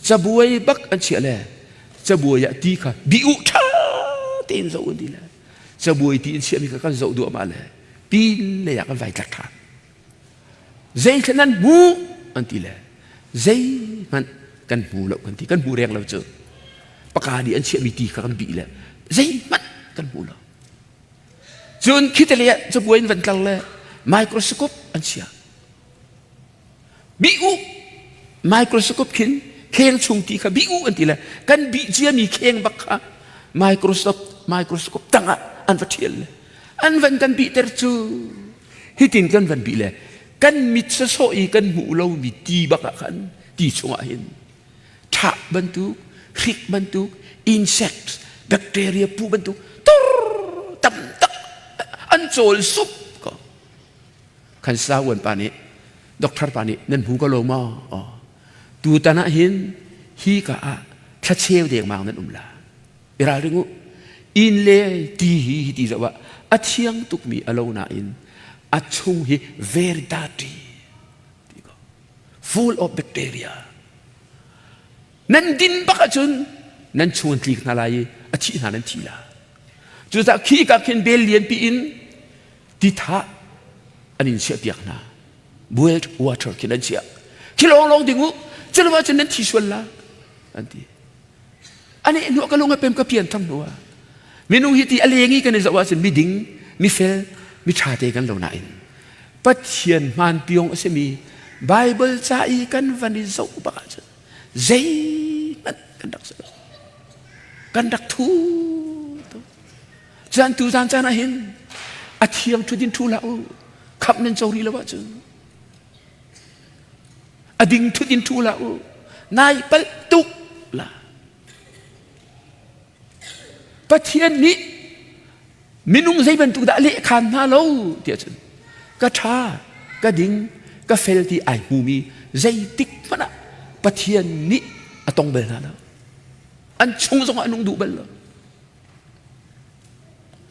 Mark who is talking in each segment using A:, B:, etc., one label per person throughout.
A: Cabuai bak an chiah le cabuai ah ti kha bi u ṭha tein zoh an ti le cabuai ti in chiahmi kha kan zoh duahmah le pin lei ah kan vai tlak ṭhan. Zeithla nan hmuh an ti le zeihmanh kan hmu lo kan ti kan hmu reng lo cu paka nih an chiahmi ti kha kan bih le zeihmanh kan hmu lo. Cun khitale ah cabuai in van tlar le microscope an chiah. Bih u microscope khin kheng chung ti kha bih u an ti le kan bih ciami kheng bak kha microscope microscope tangah an va ṭhial le an van kan bihter cu hitin kan van bih le kan mit sawsawh i kan hmuh lomi ti bak ah khan ti chungah hin ṭhah bantuk hrik bantuk insects bacteria pu bantuk tur tam tak an cawl sup ko Khan sauan pa nih doctor pa nih nan hmu ko lo maw? Oh. Tutan ah hin hi ka ah thlacheu dengmang nan um la. I ralring u. Inn le ti hi hi ti zoh ah a thiang tukmi a lo nain a chung hi very dirty. Ti ko. Full of bacteria. Nan din bak ahcun nan chung an tlik hna lai i a thih hna nan thi la. Cucaah khi ka khin bel lian pi in titha an in chiahpiak hna boiled water khi nan chiah khi lawnglawng ding u cu lo ahcun nan thi sual la an ti ane hnuah ka lung a pem ka pian thang hnuah minung hi ti a leng i kan i zoh ahcun miding mifel miṭha te kan lo nain Pathian hmaan piong a simi Bible ca i kan van i zoh bak ahcun zeihmanh kan rak si lo kan rak thu tuk Caan tu zan caan ah hin a thiang ṭhut in ṭhu hlah u. Khamh nan co rih lo ahcun a ding ṭhut in ṭhu hlah u. Nai palh tuk la. Pathian nih minung zei bantuk dah lehkhan hna lo tiah cun ka ṭha, ka ding, ka fel ti ai hmumi zeitik hmanh ah Pathian nih a tong bal hna lo. An chung zongah a nung duh bal lo.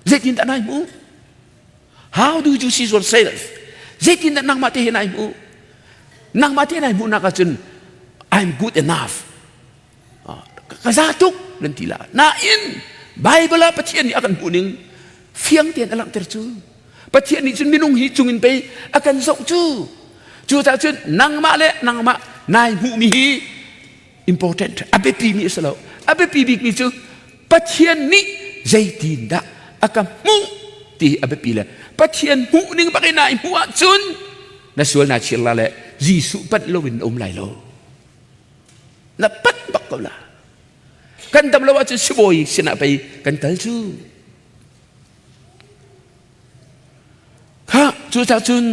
A: Zeitindah nai hmuh? How do you see yourself? Zeitindah nangmah te hi nai hmuh? Nangmah te nai hmuhnak ahcun I'm good enough. Ka za tuk nan ti la. Nain Bible ah Pathian nih a kan hmuh ning fiang tein a langhter cu. Pathian nih cun minung hi cungin pei a kan zoh cu. Cucaah cun nangmah le nangmah nai hmuhmi hi important a biapi mi a si lo a biapi bikmi cu Pathian nih zeitindah a ka hmuh ti hi a biapi le Pathian hmuh ning bak in ai hmuh ahcun na sual naa chir la le Jesuh panh loin na um lai lo na panh bak ko la kan dam lo ahcun sibawi sinah pei kan kal cu Kha cucaah cun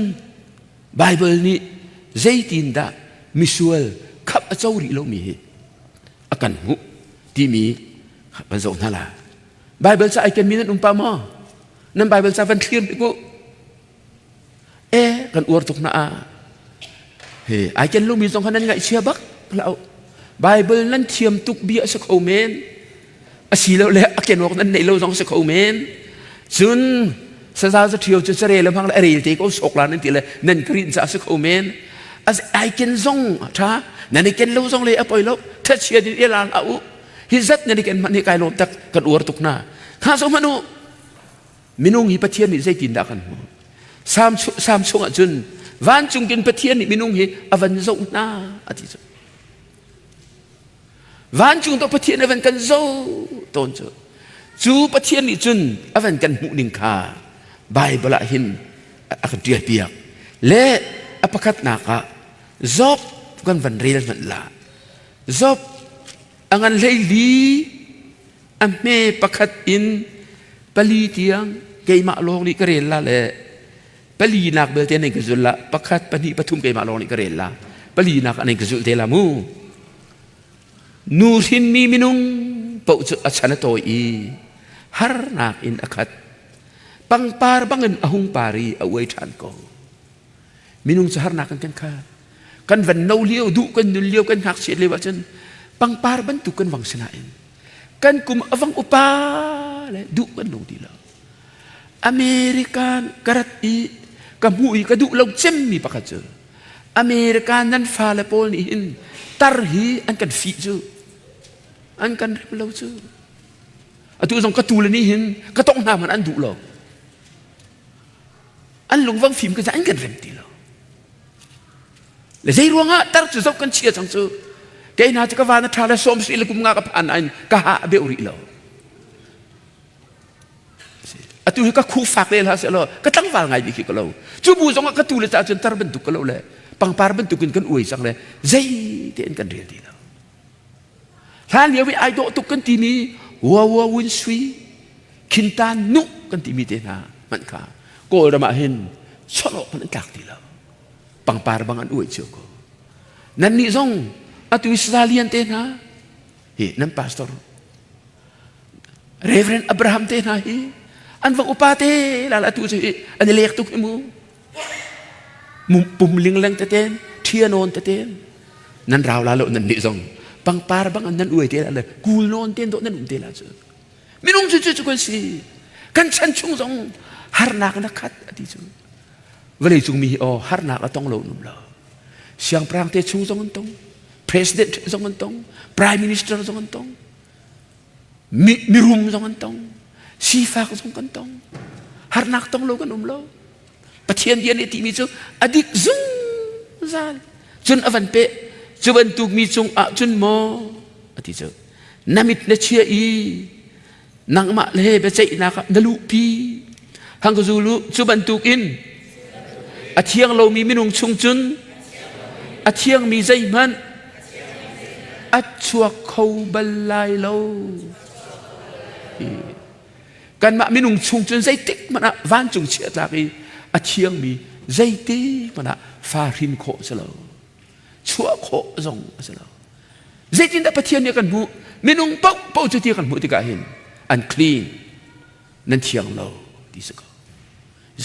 A: Baibal nih zeitindah misual khamh a co rih lomi hi a kan hmuh timi kan zoh hna la. Baibal ca ai kenmi nan um pa maw? Nan Baibal ca van thlir bik u. E kan uar tuk na a. He ai ken lomi zong kha nan ngaihchia bak hlah u. Baibal nan thiam tuk bia a si kho men. Asilole a ken awk nan neih lo zong si kho men. Cun saza za ṭhio cu carel hmang le a rel te ko sok la nan ti le nan ka rin ca si kho men. As ai ken zong ṭha nan i ken lo zong le a poi lo ṭhachiat in i la hlah u. Hi zat nan i ken hmanh hi kai lawm tak kan uar tuk hna. Kha zo hmanh u. Minung hi Pathian nih zeitindah kan hmuh? Sam, Sam chungah cun vancung kin Pathian nih minung hi a van zoh hna a ti cu. Vancung to Pathian a van kan zoh tawn cu. Cu Pathian nih cun a van kan hmuh ning kha Bible ah hin a kan ṭial piak. Le a pakhatnak ah Job kan van rel hmanh la. Job a ngan hlei li a hme pakhat in pali tiang keimah lawng nih ka rel la le palinak belte nan ka zul la pakhat pahnih pathum keimah lawng nih ka rel la palinak ah nan ka zulh te la mu nu hrinmi minung paoh cu a chan a tawi i harnak in a khat pangpar bangin a hung par i a uai ṭhan ko minung cu harnak kan kan khat kan van no lio duh kan nun lio kan ngakchiat lio ahcun pangpar bantuk kan vang sinain kan kum a vang upa le duh kan nung ti lo American ka rat i ka hmuh i ka duh lo cemmi pakhat cu American nan fale pawl nih hin Tar hi an kan fih cu. An kan rem lo cu. Atu zong ka tu le nih hin ka tong hna hmanh an duh lo. An lungvang fim ka an kan rem ti lo. Le zei ruangah tar cu zoh kan chia cang cu. Kei hna cu ka van a ṭha le sawm sui le kum nga ka phan nain ka ha a beuh rih lo. Atu hi ka khu fak le hlah seh law ka tlangval ngai bik hi ka lo. Cu bu zongah ka tu le ca cun tar bantuk ka lo le pangpar bantuk in kan uai cang le zei tein kan rel ti lo. Hlan lio i ai dawh tuk kan timi wa wa wun sui khintan nu kan timi te hna hmanh kha Kawlram ah hin sawlawh hmanh an tlak ti lo. Pangpar bang an uai cio ko. Nan nih zong atu Israelian te hna hi nan pastor Reverend Abraham te hna hi an va upa te la atu cu hi an i lek tuk hi mu pum lingleng teten thianawn teten nan rau la lo nan nih zong pangpar bang an nan uai te la le kul nawn ten dawh nan um te la cu minung cu cu cu kan si kan chan chung zong harnak na khat ati cu vawlei cung mi hi aw harnak a tong lo num lo siangpahrang te chung zong an tong president zong an tong prime minister zong an tong mirum zong an tong sifak zong kan tong harnak tong lo kan um lo pathian bia nih timi cu a dik zungzal cun a van pe cu bantuk mi cung ah cun maw a ti cu na mit na chia i nangmah le biaceihnak ah na luhpi hang ka zulu cu bantuk in a thiang lomi minung chung cun a thiangmi zeihmanh a chuak kho bal lai lo kanmah minung chung cun zeitik hmanh ah vancung chiah tlak i a thiangmi zeitik hmanh ah fa hrin khawh si lo chuah khawh zong a si lo zeitindah Pathian nih a kan hmuh minung paohpaoh cu ti kan hmuh tikah hin unclean nan thiang lo ti si ko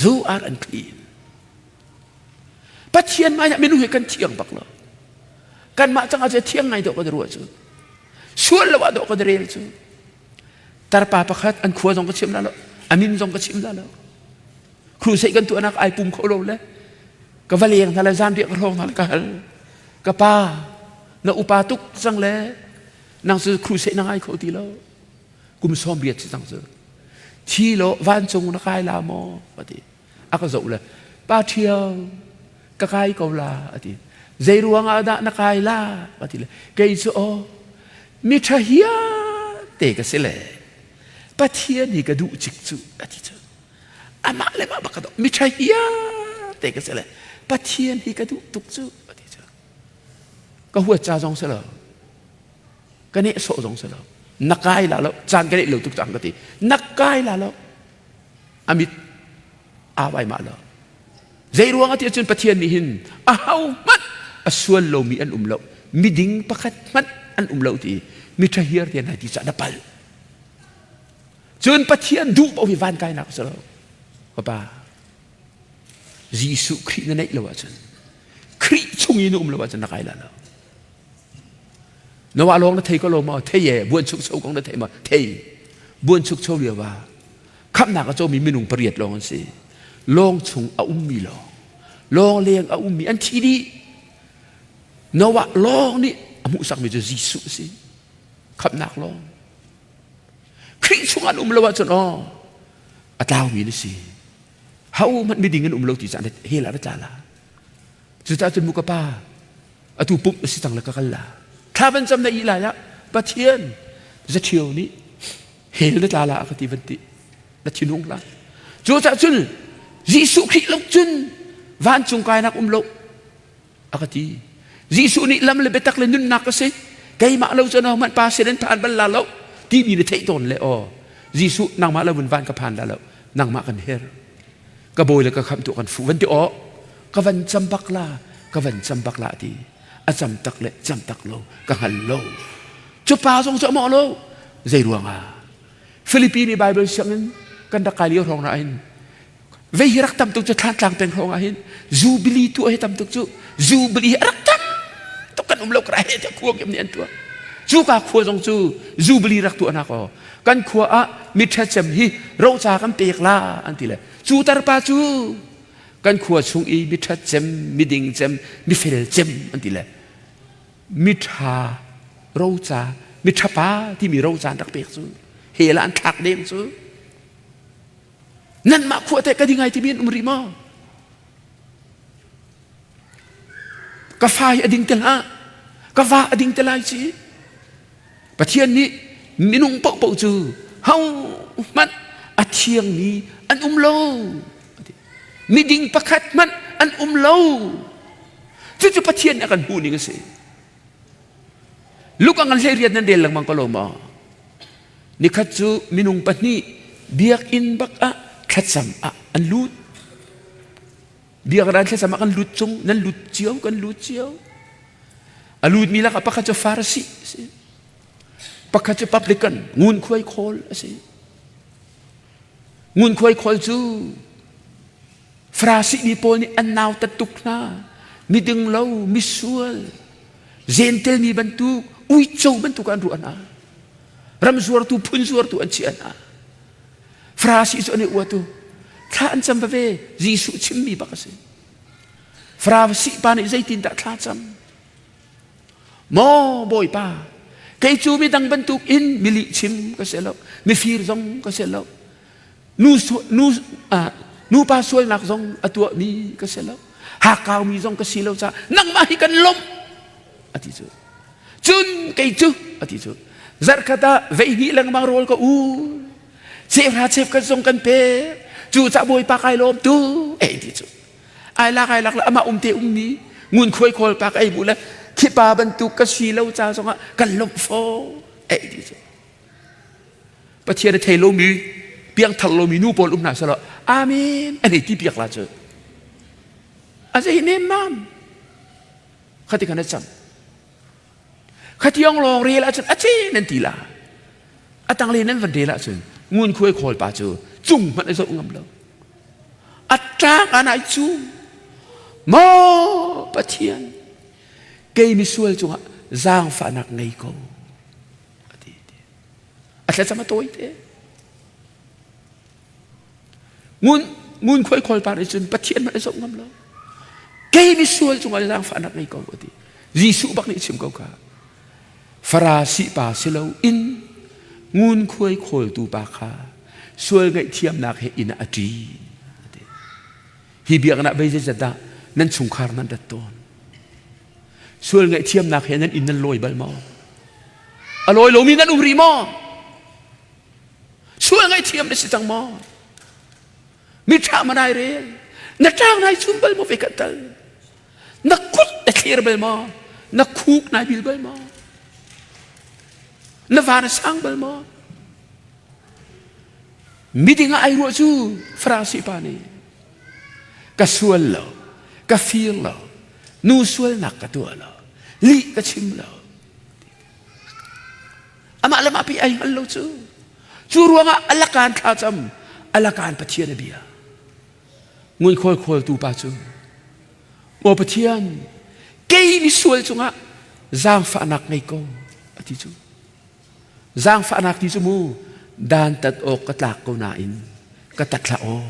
A: you are unclean Pathian hmai ah minung hi kan thiang bak lo kanmah cang ah thiang ngai dawh kan ruah cu sual lo ah dawh kan rel cu tarpa pakhat an khua zong ka chim la lo a min zong ka chim la lo crusade kan tuahnak ai pum kho lo le ka va leng hna le zanriah ka hrawng hna le ka hal ka pa na upa tuk cang le nang cu crusade na ngai kho ti lo kum sawm riat si cang cu thi lo vancung na kai la maw ka ti a ka zoh le pa ṭhiau ka kai ko la a ti zei ruang ah dah na kai la a ti le kei cu aw mi ṭha hia te ka si le Pathian hi ka duh cik cu a ti cu amah le mah bak ka doh mi ṭha hia te ka si le Pathian hi ka duh tuk cu a ti cu ka huat ca zong si lo ka nehsawh zong si lo na kai la lo caan ka neih lo tuk cang ka ti na kai la lo a mit aa vai mah lo zei ruang ah ti ahcun Pathian nih hin a ho hmanh a sual lomi an um lo miding pakhat hmanh an um lo ti mi ṭhahiar te nai ti cah na pal cun Pathian duh paoh hi van kainak si lo papa Jesuh Khrih na neih lo ahcun Khrih chung i na um lo ahcun na kai la lo Noah lawng na thei ko lo maw thei e buan chuk cho kong na thei maw thei buan chuk cho lio ah khamhnak a comi minung pariat lawng an si lawng chung a ummi lawng lawng leng a ummi an thi dih Noah lawng nih a hmuhsakmi cu Jesuh a si khamhnak lawng Khrih chung an um lo ahcun aw a tlaumi na si ho hmanh miding an um lo ti caan hell ah na tla la cucaah cun mu ka pa atu pumh na si cang le ka kal la thla van cam na ih lai ah Pathian zaṭhio nih hell na tla la a ka ti van ti na thinhung hlah cucaah cun Jesuh Khrih lo cun vancung kainak um lo a ka ti Jesuh nih lam le biatak le nunnak ka si keimah lo cun ahohmanh pa sin an phan bal la lo timi na theih tawn le aw Jesuh nangmah lo vun van ka phan la lo nangmah kan her ka bawi le ka khamh tu kan fuh van ti aw ka van cam bak la ka van cam bak la ti a cam tak le cam tak lo ka hngal lo cu pa zong cu a mawh lo zei ruangah Philippine i Bible sianginn kan rak kai lio hrawng na hin vei hi rak tam tuk cu thlantlang peng hrawng ah hin jubilee tu hi tam tuk cu jubilee hi rak tam tuk kan um lo kra he te khua kem nih an tuah cu ka khua zong cu jubilee rak tuah nak aw kan khua ah mi ṭhacem hi roca kan pek la an ti le cu tarpa cu kan khua chung i mi ṭhat cem mi ding cem mi fel cem an ti le. Miṭha roca, miṭhapa timi roca an rak pek cu. Hell ah an thlak deng cu. Nanmah khua teh ka ding ai timi an um rih maw? Ka fa hi a ding te hlah. Ka va a ding te lai ci. Pathian nih minung paohpaoh cu hohmanh a thiangmi an um lo. Miding pakhat hmanh an um lo. Cucu Pathian nih a kan hmuh ning a si. Luka ngan hlei riat nan rel lengmang ko lo maw? Nikhat cu minung pahnih biakinn bak ah thlacam ah an lut. Biakinn ah thlacam ah kan lut cung, nan lut cio, kan lut cio. A lutmi lakah pakhat cu Farasi a si. Pakhat cu publican, ngunkhuai khawl a si. Ngunkhuai khawl cu Farasi mi pawl nih an nautat tuk hna. Miding lo, misual, Gentel mi bantuk, uico bantuk an ruah hna. Ram zuartu, phun zuartu an chiah hna. Farasi cu an i uatu. Thla an cam veve, Jesuh chimmi bak a si. Farasi pa nih zeitindah thla cam? Maw Bawipa, kei cu midang bantuk in mi lihchim ka si lo, mifir zong ka si lo, nu, nu, uh, nupa sualnak zong a tuahmi ka si lo, hakkaumi zong ka si lo caah nangmah hi kan lawmh a ti cu. Cun kei cu a ti cu. Zarhkhat ah vei hnih lengmang rawl ka u. Cheuhra cheukhat zong kan pe. Cu cah Bawipa kai lawm tu ei ti cu. Ai lak ai lak le amah um te ummi ngunkhuai khawl pa ka ei bu le khipa bantuk ka si lo ca zongah kan lawmh fo ei ti cu. Pathian a thei lomi piangthar lomi nu pawl um hna selaw amen an ei ti piak la cu. A zei nemmam. Khati khan a cam. Khatiang lawng rel ahcun a ce nan ti la. A tangle nan van rel ahcun ngunkhuai khawl pa cu cung hmanh a zoh ngam lo. A tlak ah nai cu. Maw Pathian, kei misual cungah zaangfahnak ngei ko. A ti. A thlacam a tawi te. Ngun ngun khuai khawl par nih cun Pathian hmanh a zoh ngam lo. Kei misual cungah zaangfahnak ngei ko a ti. Jesuh bak nih chim ko kha. Farasi pa si lo in ngunkhuai khawltu pa kha sual ngaihthiamnak he inn ah a ṭi. Hi biakinn ah vei zeizat dah nan chungkhar nan rat tawn. Sual ngaihthiamnak he nan inn nan lawi bal maw? A lawi lomi nan um rih maw? Sual ngaihthiam na si cang maw? Miṭha ma nai rel? Na ṭang nai chum bal maw ve ka tal? Na kut na thlir bal maw? Na khuk nai bil bal maw? Na van a sang bal maw? Miding ah ai ruah cu Farasi pa nih ka sual lo, ka fir lo, nu sualnak ka tuah lo, lih ka chim lo. Amah le mah pi ai hngal lo cu. Cu ruangah alakan thlacam, alakan Pathian a bia. Ngunkhuai khawltu pa cu Maw Pathian, kei misual cungah zaangfahnak ngei ko a ti cu. Zaangfahnak ti cu mu dantat awk ka tlak ko nain ka tat hlah aw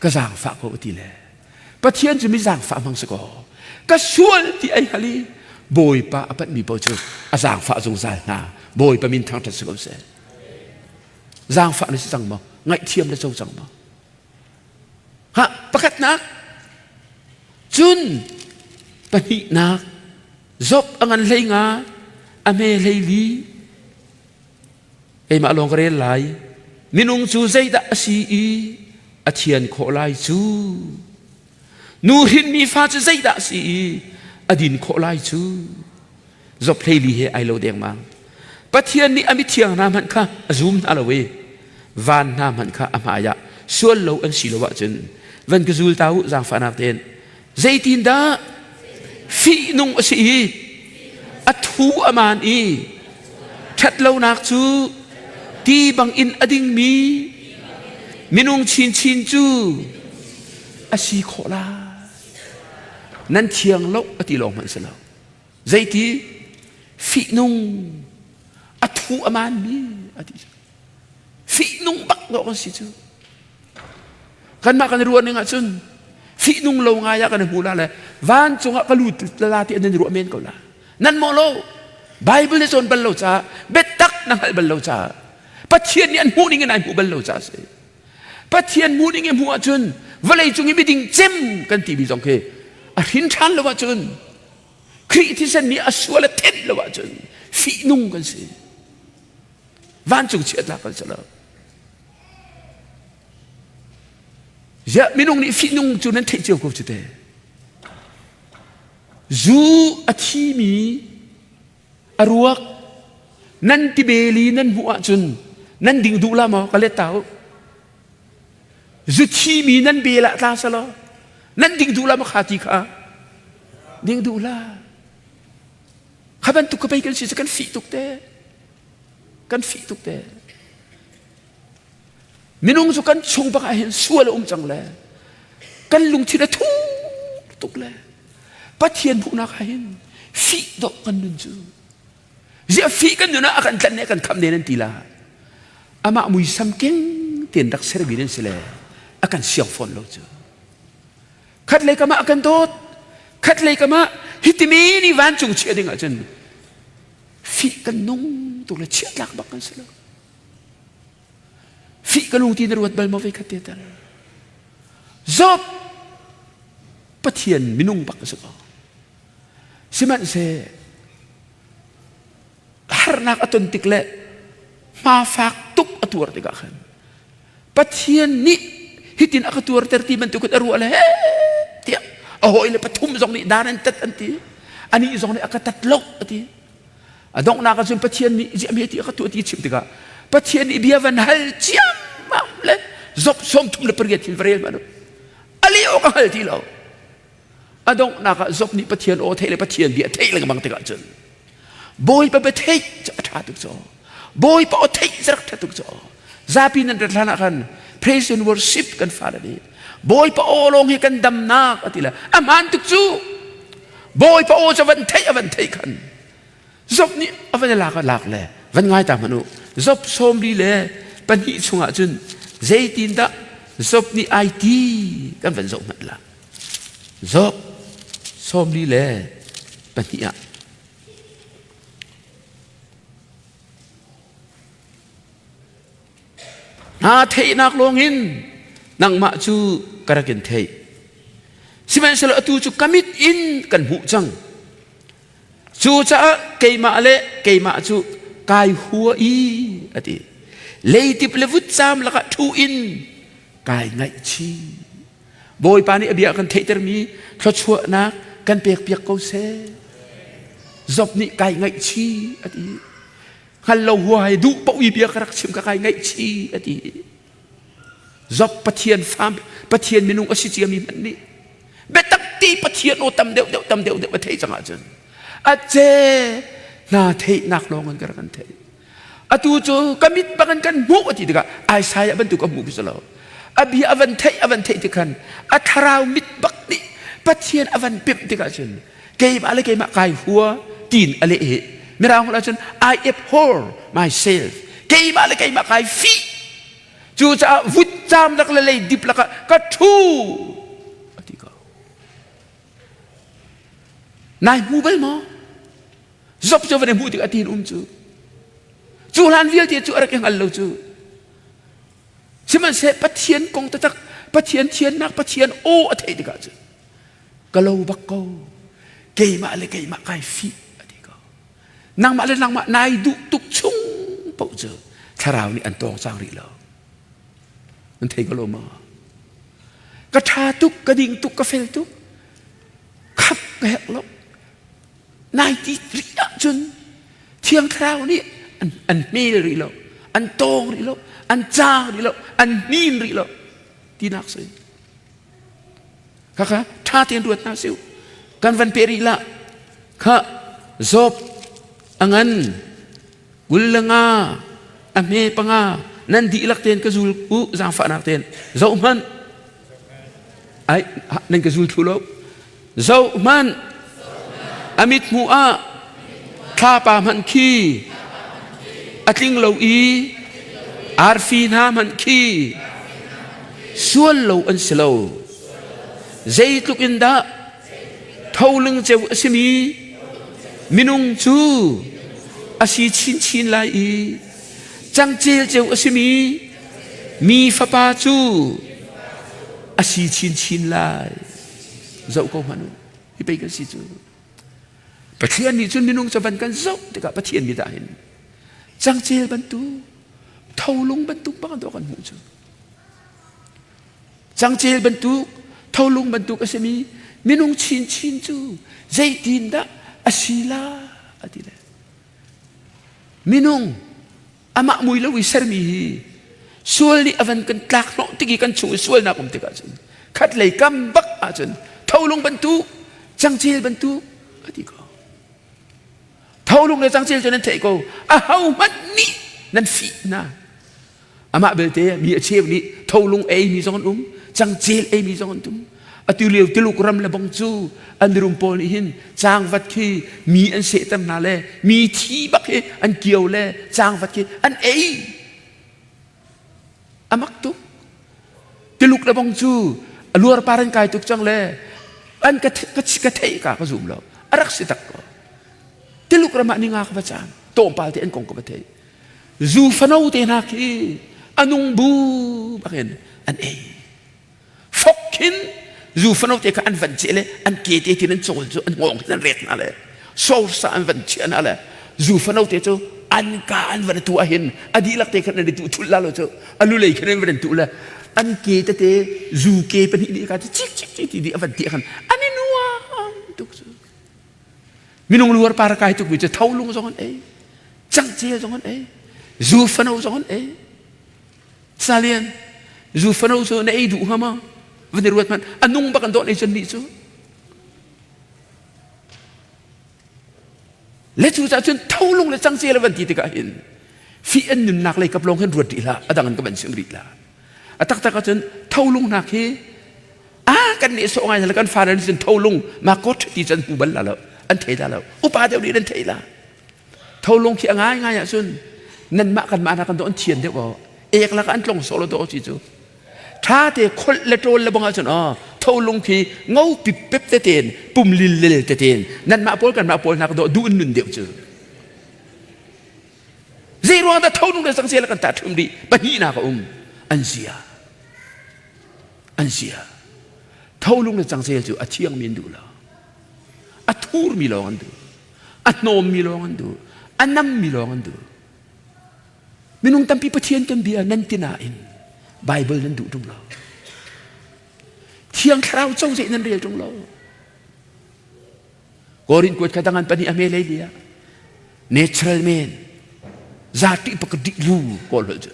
A: ka zaangfah ko a ti le Pathian cu mi zaangfah hmang si kaw ka sual ti ai hal i Bawipa a panhmi paoh cu a zaangfah zungzal hna. Bawipa min thangṭhat si ko seh. Zaangfah na si cang maw? Ngaihthiam na co cang maw? Ha, pakhatnak. Cun pahnihnak Job a ngan hlei nga, a hme hlei li. Keimah lawng ka rel lai. Minung cu zeidah a si i a thian khawh lai cu? Nu hrinmi fa cu zeidah a si i a din khawh lai cu? Job hlei li he ai lo dengmang. Pathian nih a mithiang hna hmanh kha a zum hna lo i van hna hmanh kha a hmaiah sual lo an si lo ahcun van ka zul ta u zaangfahnak tein zeitindah fihnung a si i a thu a maan i ṭhatlonak cu ti bangin a dingmi minung chinchin cu a si khawh lai nan thiang lo a ti lawng hmanh si lo Zeiti fihnung a thu a maanmi a ti. Fihnung bak dawh kan si cu. Kanmah kan ruah ning ahcun fihnung lo ngai ah kan hmu la le vancung ah ka lut la ti an ruah men ko la. Nan mawh lo. Bible na cawn bal lo caah biatak na hngalh bal lo caah Pathian nih an hmuh ning in ai hmuh bal lo caah a si. Pathian hmuh ning i hmuh ahcun vawlei cung i miding cem kan timi zong khi a hrin ṭhan lo ahcun Khrih thisen nih a sual a thenh lo ahcun fihnung kan si. Vancung chiatnak kan si lo. Ziah minung nih fihnung cu nan theih cio ko cu te. Zu a thimi a ruak nan tibeli nan hmuh ahcun nan ding duh la maw ka let ta u. Zu thimi nan bel ah tla selaw nan ding duh la maw kha ti kha ding duh la. Kha bantuk ka pei kan si cu kan fih tuk te. Kan fih tuk te. Minung cu kan chung bak ah hin sual a um cang le kan lungthin a thur tuk le Pathian hmuhnak ah hin fih dawh kan nun cu. Ziah fih kan nun ah a kan tlanh ne kan khamh ne nan ti la. Amah muisam keng tein rak sermi nan si le a kan siang fawn lo cu. Khat lei kam ah a kan dawt. Khat lei kam ah hitimi ni vancung chiah ding ahcun fih kan nung tuk le chiah tlak bak kan si lo. Fih ka lung ti na ruat bal maw ve khat te tal. Job Pathian minung bak a si ko. Sihmanhseh harnak a ton tik le hma fak tuk a tuar tikah khan Pathian nih hitin a ka tuarter ti bantuk in a ruah le he tiah a hawile pathum zong nih dan an tat an ti anih zong nih a ka tat lo a ti A donghnak ah cun Pathian nih ziah ti a ka tuah ti chim tikah Pathian nih bia van hal ciammam le zop 38 thil va rel hmanh a leh awk a hngal ti lo. A donghnak ah Job nih Pathian aw theih le Pathian bia theih lengmang tikah cun Bawipa bia theih cu a ṭha tuk caw. Bawipa aw theih cu rak ṭha tuk caw. Zapi nan rat hlan ah khan praise and worship kan fale nih Bawipa aw lawng hi kan damnak a ti le a hmaan tuk cu. Bawipa aw cu van theih a van theih khan Job nih a van i lak a lak le van ngai ta hmanh u. Job 42 chungah cun zeitindah Job nih ai ti kan van zoh hmanh la. Job 42 ah Naa theihnak lawngin nangmah cu ka rak in theih. Sihmanhsehlaw atu cu ka mit in kan hmuh cang. Cucaah keimah le keimah cu kai hua i a ti. Leitip le vutcam lakah ṭhu in kai ngaihchih. Bawipa nih a bia kan theihtermi thluachuahnak kan pekpiak ko seh. Job nih kai ngaihchih a ti. Hngal lo huai duh paoh i bia ka rak chim ka kai ngaihchih a ti. Job Pathian fa Pathian minung a si ciami hmanh nih biatak ti Pathian aw tam deuh deuh tam deuh deuh a theih cang ahcun a ce hna theihnak lawng in ka rak kan theih. Atu cu ka mit bang in kan hmuh a ti tikah Isaiah bantuk a hmuh khi si lo. A bia a van theih a van theih tik khan a thlarau mit bak nih Pathian a van pemh tikah cun keimah le keimah kai hua tiin a leh hi. Mirang holh ahcun I abhor myself. Keimah le keimah kai fih. Cucaah vutcam lak le leidip lakah ka ṭhu a ti ko. Nai hmu bal maw? Job cu van i hmuh tikah tiin um cu. Cu hlan vialte cu a rak i hngal lo cu. Sihmanhseh Pathian kong taktak, Pathian thiannak, Pathian aw a theih tikah cun ka lo bak ko. Keimah le keimah kai fih a ti ko. Nangmah le nangmah nai duh tuk chung paoh cu thlarau nih an tawng cang rih lo. Nan thei ko lo maw? Ka ṭha tuk, ka ding tuk, ka fel tuk. Khap ka herh lo. Nai ti rih ahcun Thiang Thlarau nih an, an hmel rih lo, an tawng rih lo, an caang rih lo, an hnin rih lo tinak si. Khakha ṭha tein ruat hna siu. Kan van pe rih lah. Kha Job a ngan 25 a hme panga nan dihlak tein ka zul u zaangfahnak tein zoh hmanh ai nan ka zul thlu lo zoh hmanh a mit hmuh ah thlapa hmanh khi a tling lo i arfi hna hmanh khi sual lo an si lo zeitluk in dah tholing ceu a simi. Minung cu a si chinchin lai i cangcel ceu a simi mi fapa cu a si chinchin lai. Zoh ko hmanh u. Hi pei kan si cu. Pathian nih cun minung cu van kan zoh tikah Pathian mit ah hin cangcel bantuk tholung bantuk bang dawh kan hmuh cu. Cangcel bantuk, tholung bantuk a simi minung chinchin cu zeitindah a si la a ti le. Minung amah mui lo i sermi hi sual nih a van kan tlak hnawh tik i kan chung i sualnak um tikah cun khatlei kam bak ahcun tholung bantuk cangcel bantuk a ti ko. Tholung le cangcel cu nan theih ko. Ahohmanh nih nan fih hna. Amah belte mi a cheu nih tholung eimi zong an um, cangcel eimi zong an um. Atu lio Tuluk ram le bang cu an mirum pawl nih hin cangvat khi mi an sehter hna le mi thi bak hi an kio le cangvat khi an ei. A mak tuk. Tuluk le bang cu a luarpar an kai tuk cang le an ka ka theih ka ka zum lo. A rak si tak ko. Tuluk ram ah ninga ka va cam. Tawmpal te an kong ka va thei. Zu fano te hna khi a nung bu bakin an ei. Fok khin zu fano te kha an van ceh le an ke te tin an cawl cu an ngawng hin an rek hna le sosa an van chiah hna le zu fano te cu an ka an van tu ahhin a dihlak te khan an i tu thul la lo cu a lulei khan an van tu le an ke tete zu ke pahnih nih ka cu cik cik cik ti di a van ti khan an i nuam tuk cu. Minung luar par kai tukmi cu tholung zong an ei, cangcel zong an ei, zu fano zong an ei. Salian, zu fano cu na ei duh hnga ma? Van i ruat hmanh, a nung bak an dawh nei cun nih cu. Le cu cah cun tholung le cangcel van ti tikah hin fi an nunnak lei kap lawng hin ruat rih hlah, a dang an ka van chim rih lah. A taktak ahcun tholung hna khi a kan nih sawh ngai hna kan fale nih cun tholung ma kot ti cun hmu bal la lo an thei la lo upa deuh nih nan thei la tholung khi a ngai ngai ahcun nanmah kanmah na kan do an thian deuh aw ek lak an tlong sawh lo do chi cu tha te kholh le ṭawl le bang ahcun aw tholung khi ngo pip pep te ten pum lil lil te ten nanmah pawl kanmah pawl hna ka do duh in nun deuh cu zei ruang dah tholung le sangsia le kan tah ṭhum rih pahnihnak a um an zia An sia. Tholung le cangcel cu a thiangmi an duh lo. A thurmi lawng an duh. A hnawmmi lawng an duh. A nammi lawng an duh. Minung tampi Pathian kan bia nan ti nain Bible nan duh ṭung lo. Thiang Thlarau cozeh nan rel ṭung lo. Korin kuat kha dangan pahnih a hme lei lia. Natural man. Zati pakadih lu kawl hol cu.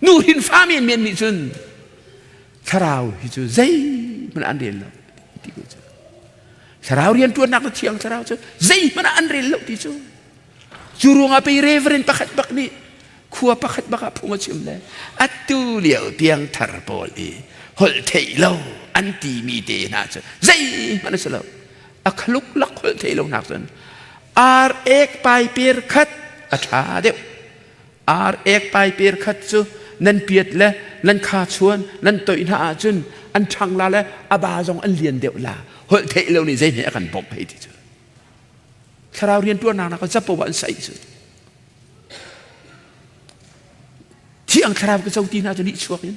A: Nu hin fa men men nih cun thlarau hi cu zeihmanh an rel lo ti ko cu. Thlarau rianṭuannak le thiang thlarau cu zeihmanh an rel lo ti cu. Cu ruangah pei reverend pakhat bak nih khua pakhat bak ah phung a chim le atu lio piangthar pawl i holh theih lo an timi te hna cu zeihmanh a si lo. A khaluk lak holh theih lo nak cun ar ek pai per khat a ṭha deuh. Ar ek pai per khat cu nan piat le nan kha chuan nan toih hna ahcun an ṭhang la le a ba zong an lian deuh la. Holh theih lo nih zeihmeh a kan bawmh hei ti cu. Thlarau rianṭuannak nak capo ah an saih cu. Thiang thlarau ka co ti hna cu nih chuak in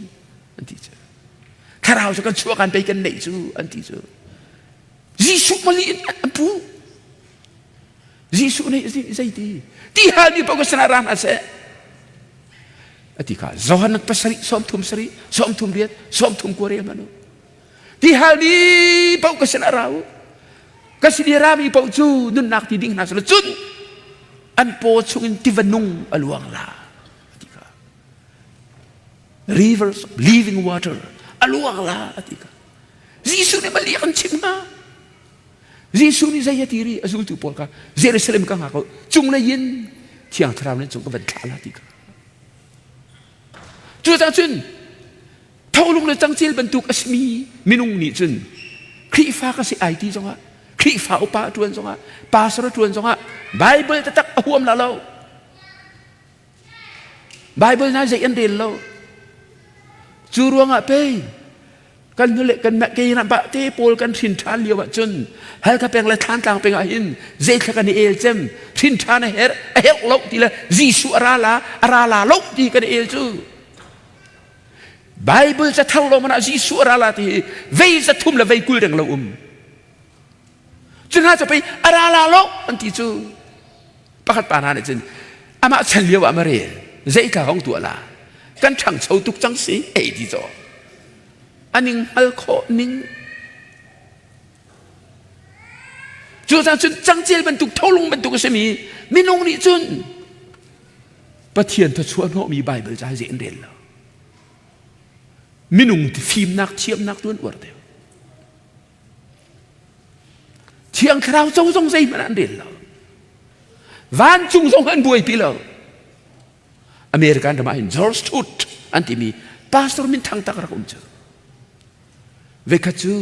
A: an ti cu. Thlarau cu kan chuak an pei kan neih cu an ti cu. Jesuh mali in an pu. Jesuh nih zeiti ti halmi paoh ka sinah ra hna seh. A ti kha Johan pasarih sawmthum sarih sawmthum riat sawmthum kua rel hmanh u. Ti halmi paoh ka sinah ra u. Ka sin i rami paoh cu nunnak ti ding hna selaw cun an paw chungin tiva nung a luang la. A ti kha. Rivers of living water a luang la a ti kha. Jesuh nih mali a kan chimh hnga. Jesuh nih zei a ti ri a zultu pawl kha Jerusalem ka ngak ko cunglei in Thiang Thlarau nan cung ka van thlah la ti kha. Cucaah cun tholung le cangcel bantuk a simi minung nih cun Khrihfa ka si ai ti zongah Khrihfa upa a ṭuan zongah pastor a ṭuan zongah Bible taktak a huam la lo. Bible hna zei an rel lo. Cu ruangah pei. Kan hnule kan keina bah te pawl kan hrin ṭhan lio ahcun Halkha peng le Thlantlang peng ah hin zeithla kan i el cem hrin ṭhan a herh a herh lo ti le Jesuh a ra la a ra la lo ti kan i el cu Bible ca thar lo man ah Jesuh a ra la ti hi vei za thum le vei 20 reng lo um cu hna cu pei a ra la lo an ti cu pakhat pa hna nih cun amah chan lio ah ma rel zeitla hong tuah la kan ṭhangcho tuk cang si ei ti caw aning hngal khawh ning cu cang cun cangcel bantuk tholung bantuk a simi minung nih cun Pathian thawchuah hnawhmi Bible ca hi an rel lo minung fimnak thiamnak tu an uar deuh Thiang Thlarau co zong zeihmanh an rel lo. Vancung zong an buaipi lo. American ram ah hin George Tooth an timi pastor min thang tak rak um cu. Vekhat cu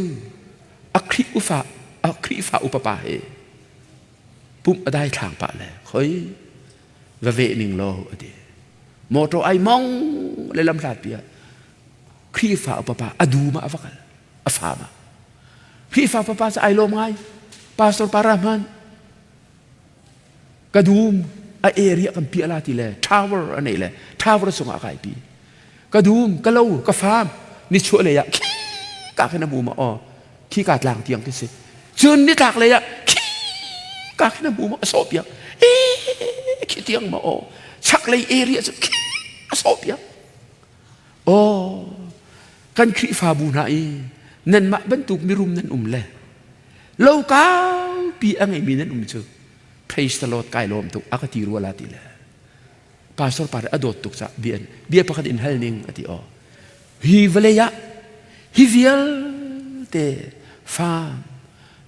A: a Khrih ufa a Khrihfa upa pa he pumh a dai thlang pah le khoi va ve ning law a ti. Motor ai mong le lam hlat pi ah Khrihfa upa pa a dum ah a va kal. A fa ma. Khrihfa papa cu ai lawm ngai. Pastor pa Rahman ka dum a area kan piah la ti le tower a nei le tower sungah kai pi. Ka dum ka lo ka farm ni chuah lei ah khi ka khin a mu ma aw khi ka tlang tiang khi si. Cun ni tlak lei ah khi ka khin a mu ma a sawh piak. E khi tiang ma aw chak lei area cu khi a sawh piak. Aw, kan Khrihfabu hna i nanmah bantuk mirum nan um le lo kaupi a ngeimi nan um cu praise the Lord kai lawm tuk a ka ti rua la ti le pastor pa a dawt tuk cah bia bia pakhat in hal ning a ti aw hi vawlei ah hi vialte farm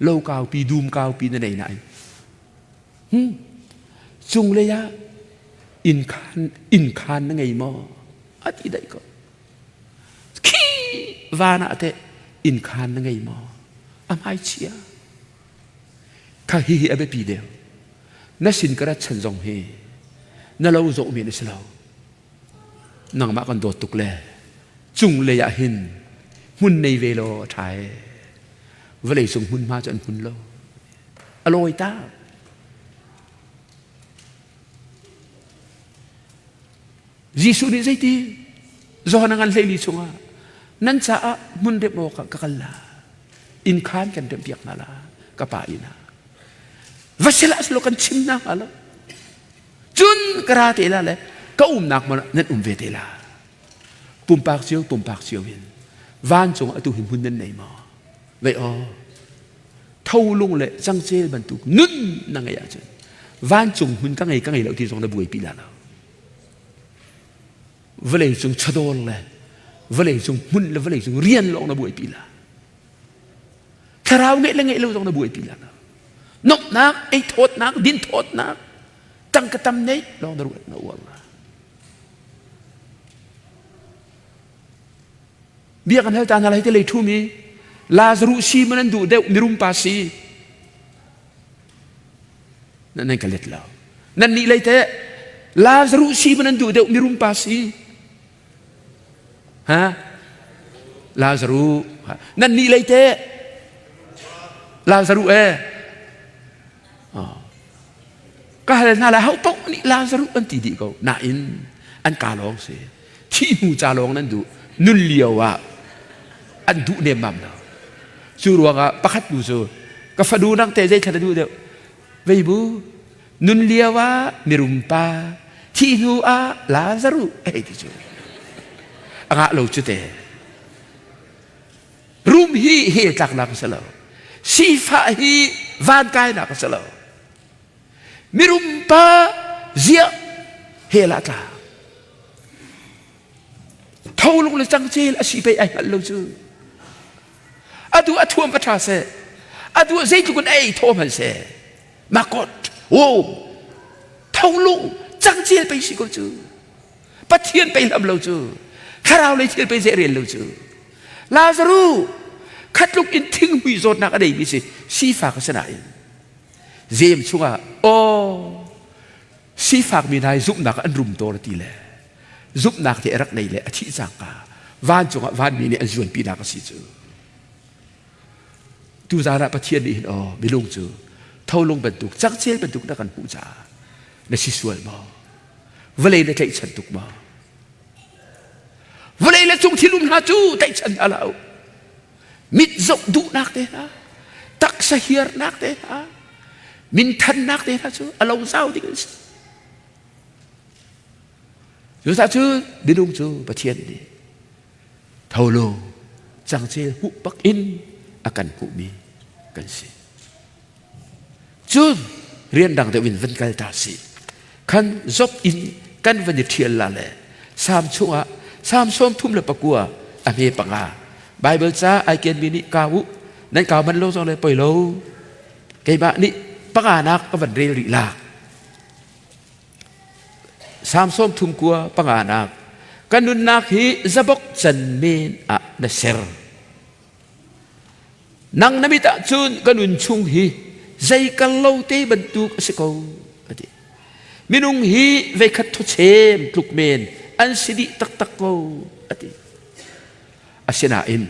A: lo kaupi dum kaupi na nei nain hmm cunglei ah inn khan inn khan na ngei maw a ti daih ko khi van ah teh inn khan na ngei maw a hmai chia kha hi hi a biapi deuh na sin ka rat chan zong hi na lo zawh men a si lo nangmah kan dawt tuk le cung lei ah hin hmun nei ve law a ṭha e vawlei cung hmunhma cu an hmun lo a lawi ta Jesuh nih zeiti Johan a ngan hleili chungah nan caah hmun remh awkah ka kal la inn khan kan remh piak hna la ka pa inn ah va sila silo kan chim na hnga lo cun ka ra te la le ka umnak hmun ah nan um ve te la pumpak cio pumpak cio in vancung atu hi hmun nan nei maw vei aw tholung le cangcel bantuk nun na ngeih ahcun vancung hmun ka ngei ka ngei lo ti zong na buaipi la lo vawlei cung chawdawr le vawlei cung hmun le vawlei cung rian lawng na buaipi la thlarau ngeih le ngeih lo zong na buaipi la lo nomhnak ei thawtnak din thawtnak tangka tam neih lawng na ruat na uar la Bia kan hal ta hna lai te lei ṭhumi Lazaruh si man an duh deuh mirum pa si. Nan nan ka let lo. Nan nih lei te Lazaruh si man an duh deuh mirum pa si. Ha? Lazaruh. Nan nih lei te Lazaruh eh. Ka hal hna lai ho paoh nih Lazaruh an ti dih ko. Nain an ka lawng si. Thih hnu ca lawng nan duh. Nun lio ah an duh nemmam lo. Cu ruangah pakhat nu cu ka fanu nang te zei thla na duh deuh. Vei bu nun lio ah mirum pa thih hnu ah Lazaruh hei ti cu. A ngah lo cu te. Rum hi hell tlaknak a si lo. Sifah hi van kainak a si lo. Mirum pa ziah hell ah tla. Tholung le cangcel a si pei ai hngalh lo cu. Atu a thuam va ṭha seh. Atu zeitluk in ei thaw hmanh seh. Makot, wo, tholung, cangcel pei si ko cu. Pathian pei hlam lo cu thlarau lei thil pei zeh rel lo cu Lazaru khatluk in thinghmui zawtnak a neimi si sifak a si nain zem chungah aw sifak mi hna hi zumhnak an rum tawn ti le zumhnak te a rak nei le a thih cangka. Vancung ah vanmi nih an zuanpinak a si cu. Tuzaan ah Pathian nih hin aw minung cu tholung bantuk cangcel bantuk na kan hmuh caah na si sual maw? Vawlei na tlaihchan tuk maw? Vawlei le cung thil um hna cu tlaihchan hna lo. Mit zoh duhnak te hna, taksa hiarnak te hna, minthannak te hna cu a lo zau ding an si. Cucaah cu minung cu Pathian nih tholo cangcel hmuh bak in a kan hmuhmi kan si. Cun rian dang deuh in van kal ta si. Khan zop in kan van i ṭhial la le Salm chungah Salm 39 a hme panga Bible ca ai kenmi nih kau u nan kau man lo zong le poi lo keimah nih panganak ka van rel rih la Salm 39 panganak ka nunnak hi zabok can men ah na ser Nang na mit ahcun ka nun chung hi zei kal lo te bantuk a si ko a ti. Minung hi veikhat thawchem tluk men an si dih taktak ko a ti. Asinain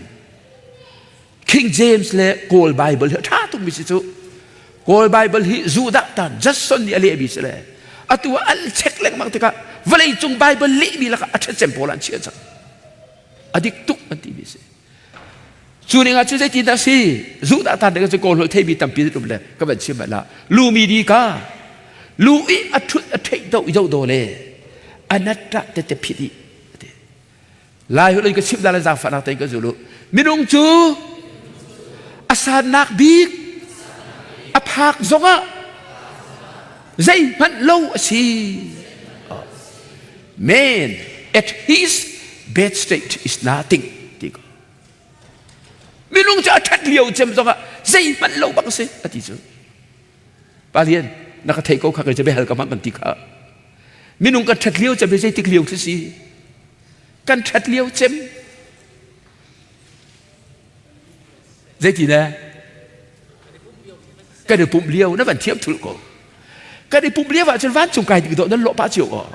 A: King James le Kawl Bible hi a ṭha tukmi si cu. Kawl Bible hi Judah tan Judson nih a lehmi si le atu ah an check lengmang tikah vawleicung Bible lehmi lakah a ṭhat cem pawl an chiah cang. A dik tuk an timi si. Cu ning ah cun zeitin dah si? Zuh dah tan ding cu kawl holh theimi tampi an um le ka van chim la. Lu mi di ka lu i a thut a theih do do do le anatta te te phit i lai holh in ka chim da le zaangfahnak tein ka zulu minung cu a sannak bik a phak zongah zeihmanh lo a si Man at his bad state is nothing ti ko. Minung cu a ṭhat lio cem zongah zeihmanh lo bak a si a ti cu. Pa Lian, na ka thei ko kha kei cu biahal ka hmang kan ti kha. Minung kan ṭhat lio cem hi zeitik lio khi si? Kan ṭhat lio cem. Zeiti ne? Kan i pumh lio na van thiam thulh ko. Kan i pumh lio ahcun vancung kai ding dawh nan lawh pah cio aw.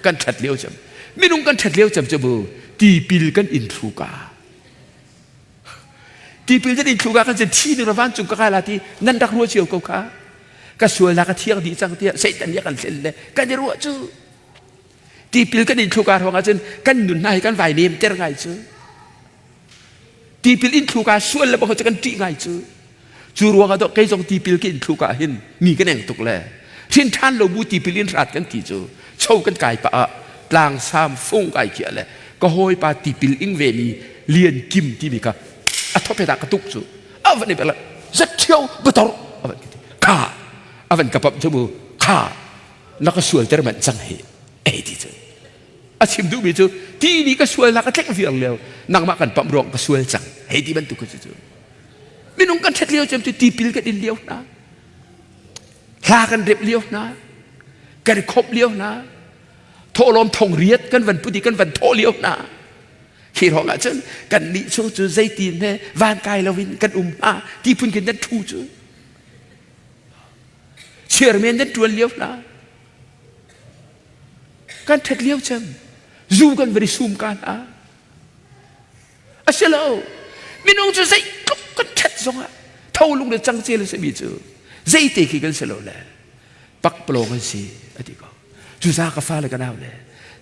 A: Kan ṭhat lio cem. Minung kan ṭhat lio cem cu bu tipil kan in thlu ka. Tipil kan in thlu ka kan cun thi ning vancung ka kai la ti nan rak ruah cio ko kha. Ka sualnak a thiang dih cang tiah Satan nih a kan hlen le kan i ruah cu. Tipil kan in thlu ka ruang ahcun kan nun hna hi kan vai nem ter ngai cu. Tipil in thluka sual le bak cu kan ṭih ngai cu. Cu ruangah dawh kei zong tipil ka in thluka hin mi kan eng tuk le hrin ṭhan lo bu tipil in hrat kan ti cu cho kan kai pah ah tlangsam fung kai khiah le ka hawipa tipil ing ve mi Lian Kim timi kha a thopet ah ka tuk cu a van i bel zat ṭhio bator a van ka ti kha a van ka pamh cu mu kha na ka sualter manh cang hi ei ti cu a chim duhmi cu ti nih ka sualnak a tlek viar lio nangmah kan pamh ruang ka sual cang hei ti bantuk cu cu minung kan ṭhat lio cem cu tipil kan in lio hna hla kan rep lio hna kan khop lio hna thawhlawm thong riat kan van put i kan van thawh lio hna khi ruang ah cun kan nih chung cu zeitin he van kai loin kan um hna ti phun khin nan ṭhu cu chairman nan ṭuan lio hna Kan ṭhat lio cem zu kan van i sum ka hna. A si lo. Minung cu zeitluk kan ṭhat zongah tholung le cangcel a simi cu zeite khi kan si lo le pakpalawng an si a ti ko. Cucaah ka fale ka nau le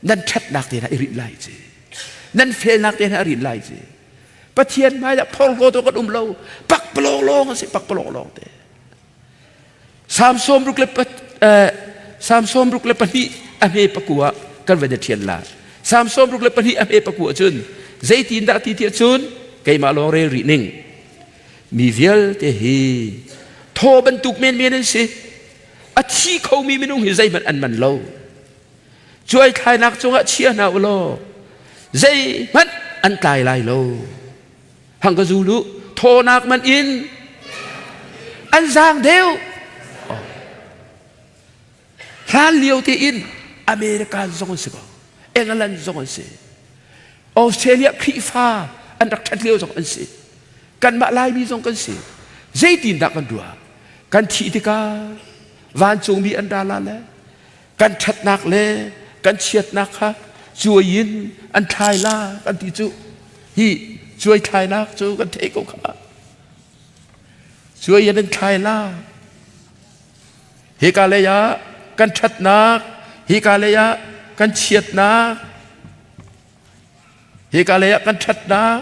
A: nan ṭhatnak te hna i rinh lai ci. Nan felnak te hna i rinh lai ci. Pathian hmai ah phorhlaw kan um lo. Pakpalawng lawng a si, pakpalawng lawng te. Salm 62 a hme pakua kan van i ṭhial la. Salm 62 a hme pakua cun zeitin dah ti tiah cun keimah lawng rel rih ning. Mi vialte hi thaw bantuk menmen an si. A thi khomi minung hi zeihmanh an man lo. Cuaithlainak cungah chia hna u law zeihmanh an tlai lai lo. Hang ka zul u thawnak man in an zaang deuh. Hlan lio tein American zong an si ko. England zong an si. Australia Khrihfa an rak ṭhat lio zong an si. Kanmah Laimi zong kan si. Zeitin dah kan ruah? Kan thih tikah vancungmi an ra la le kan ṭhatnak le kan chiatnak kha Cuai in an thlai la kan ti cu. Hi cuai thlainak cu kan theih ko kha. Cuai in an thlai la. Hika lei ah kan ṭhatnak, hika lei ah kan chiatnak, hika lei ah kan ṭhatnak,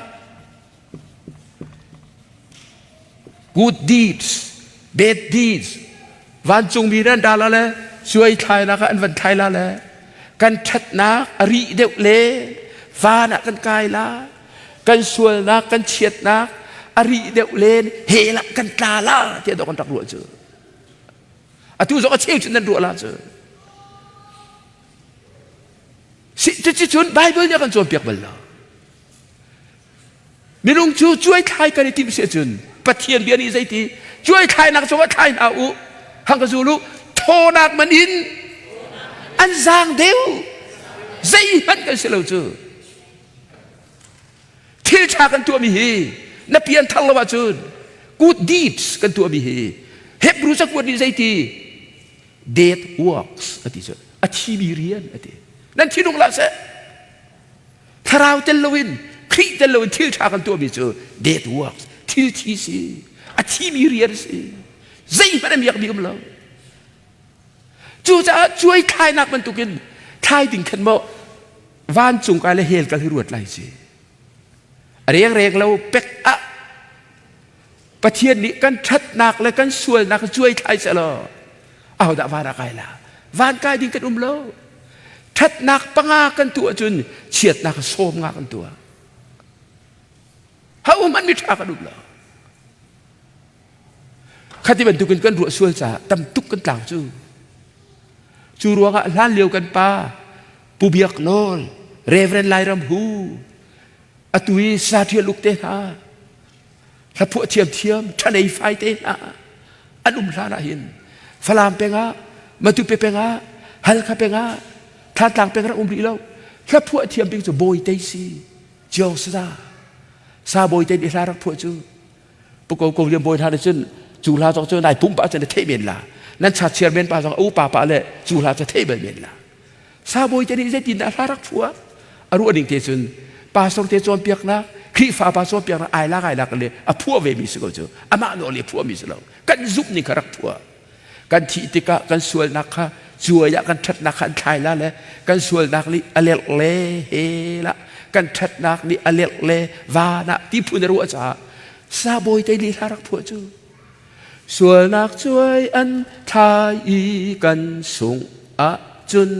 A: good deeds, bad deeds, vancungmi nan dah la le cuai thlainak ah an van thlai la le kan ṭhatnak a rih deuh le van ah kan kai la kan sualnak kan chiatnak a rih deuh len hell ah kan tla la tiah dawh kan rak ruah cu atu zong a cheu cun nan ruah la cu cuti cun Bible nih a kan cawnpiak bal lo Minung cu cuaithlai kan i timh si ahcun Pathian bia nih zeiti cuaithlainak cungah thlai hna u hang ka zul u thawnak man in an zaang deuh zeihmanh kan si lo cu thil ṭha kan tuahmi hi na pian thar lo ahcun good deeds kan tuahmi hi Hebrew cakuat nih zeiti dead works a ti cu a thimi rian a ti nan thinung hlah seh Thlarau tel loin Khrih tel loin thil ṭha kan tuahmi cu dead works thil thi si a thimi rian si zeihmanh a miakmi um lo cucaah cuai thlainak bantukin thlai ding khan maw vancung kai le hell kal hi ruat lai si a rengreng lo pek ah Pathian nih kan ṭhatnak le kan sualnak cuai thlai selaw ahodah van ah kai la van kai ding kan um lo ṭhatnak panga kan tuah cun chiatnak sawm nga kan tuah ha um an mi ṭha kan um lo khati bantukin kan ruah sual caah tam tuk kan tlang cu cu ruangah hlan lio kan pa Pu Biak Nawl Reverend Lairam Hu atu i Satria Luk te hna hlaphuah thiamthiam ṭhanei fai te hna an um hlan ah hin Falam peng ah Matupi peng ah Halkha peng ah Thantlang peng rak um rih lo hlaphuah thiam bik cu Bawi Tei si Ciong Sada Sa Bawi Tei nih hla rak phuah cu Puko ko liam bawi hna nih cun cu hla zong cu nai pumpa cun na theih men la nan cha chiar men pa zong a upa pa le cu hla cu theih bal men la Sabawi te nih zeitindah hla rak phuah? A ruah ning te cun pastor te cawnpiaknak, Khrihfa pa cawnpiaknak ai lak ai lak le a phuah ve mi si ko cu. Amah nawl i a phuah mi si lo. Kan zumh ning kha rak phuah. Kan thih tikah kan sualnak kha cuai ah kan ṭhatnak kha an thlai la le kan sualnak nih a lerh le he lah kan ṭhatnak nih a lerh le van ah ti phun a ruah caah sabawi te nih hla rak phuah cu. Sualnak cuai an thlai i kan sungh ahcun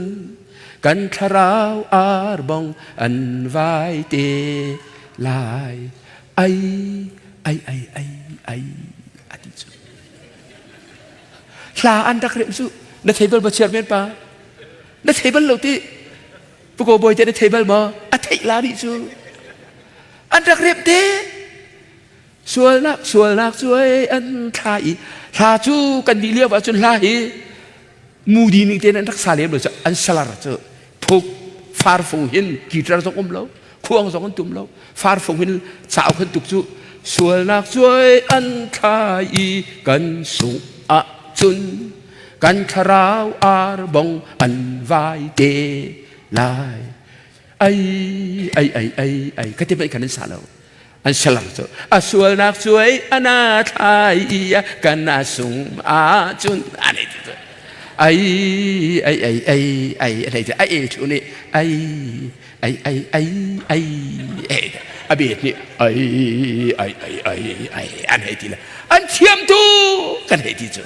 A: kan thlarau arbong an vai te lai. Ai, ai, ai, ai, ai, a ti cu. Hla an rak remh cu na thei bal ba chairman pa? Na thei bal lo ti? Puko bawi te na thei bal maw? A theih la nih cu. An rak remh te. Sualnak sualnak cu ei an thla i hla cu kan dih lio ahcun hla hi mudi ning tein an rak sa lem lo cu an salar cu phuk farfung hin guitar zong um lo khuang zong an tum lo farfung hin cauk han tuk cu sualnak cuai an thla i kan sung ahcun kan thlarau arbong an vai te lai ai ai ai ai ai ka ti kan an sa lo an salang cu a sualnak cuai ana thlai i kan a sung ahcun an ei ti ai ai ai ai ai an ei ti ai el thu nih ai ai ai ai ai ai a bet nih ai ai ai ai ai an hei ti le an thiam tu kan hei ti cu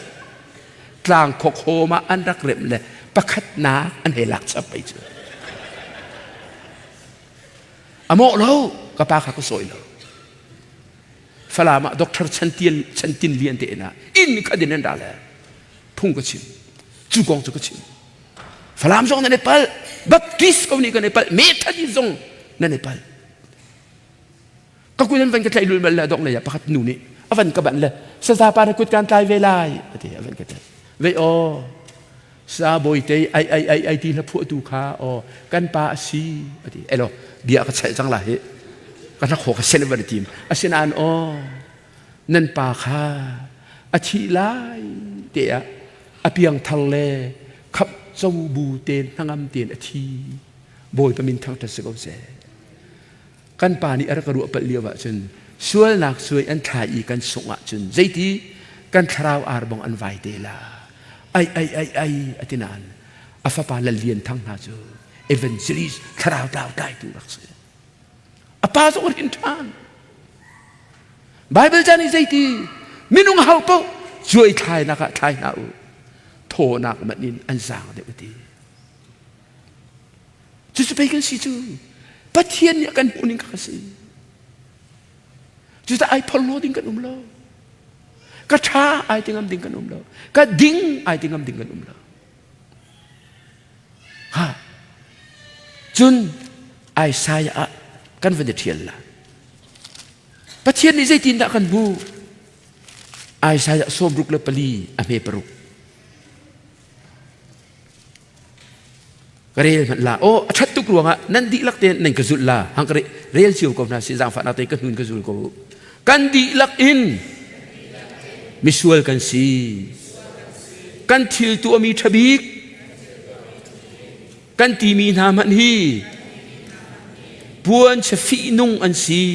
A: tlang khawkhawm ah an rak remh le pakhatnak an hei lak chap ei cu A mawh lo, ka pa kha ka sawi lo. Falam ah Dr. Chantian Chantin Lian te inn ah inn kha din an ra le phung ka chim. Cu kong cu ka chim. Falam zong nan i palh, Baptist ko nih kan i palh, Methodist zong nan i palh. Ka kut an van ka tlaih lulmal le dok lei ah pakhat nu nih a van ka banh le saza pa na kut kan tlai ve lai a ti a van ka tlaih. Vei aw Sa bawite ai ai ai ai ti hla phuahtu kha aw kan pa a si a ti. Elo bia ka chalh cang la hi. Ka hnakhaw ka sen van tim. Asinain aw nan pa kha a thih lai te ah a piangthar le khap co bu ten hnangam ten a thi. Bawipa min thangṭhat si ko seh. Kan pa nih a rak ruah palh lio ahcun sualnak suai an thlai i kan sungh ahcun zeiti kan thlarau ar bang an vai te la. Ai ai ai ai a ti nain a fapa Lal Lian Thang hna cu evangelist thlarau tlau tlaitu rak si. A pa zong a rin ṭhan. Bible ca nih zeiti minung hau paoh cuai thlainak ah thlai hna u thawnak manh in an zaang deuh ti. Cucu pei kan si cu Pathian nih a kan hmuh ning kha si. Cucaah ai phorhlaw ding kan um lo. Ka ṭha ai ti ngam ding kan um lo. Ka ding ai ti ngam ding kan um lo. Ha. Cun Isaiah ah kan van i ṭhial la. Pathian nih zeitindah kan hmuh? Isaiah 64 a hme paruk. Ka rel hmanh la. Aw, a ṭhat tuk ruangah nan dihlak tein nan ka zulh la. Hang ka rel cio ko hna si zaangfahnak tein ka hnun ka zul ko. Kan dihlak in misual kan si. Kan thil tuahmi ṭha bik kan timi hna hmanh hi puan chia fihnung an si.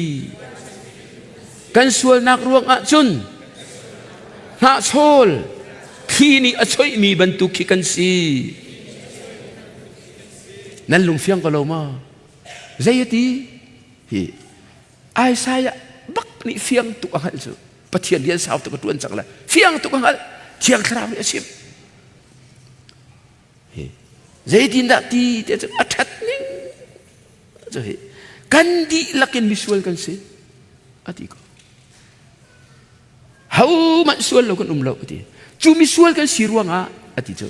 A: Kan sualnak ruangah cun hnahchawl thli nih a choihmi bantuk khi kan si. Nan lungfiang ko lo maw? Zei a ti? Hi Isaiah bak nih fiang tuk a hngalh cu. Pathian rian sau tuk a ṭuan cang le fiang tuk a hngalh. Thiang Thlarau nih a chimh. Hi zeitindah ti te cu a ṭhat ning cu hi kan dihlak in misual kan si a ti ko. Hohmanh sual lo kan um lo a ti. Cu misual kan si ruangah a ti cu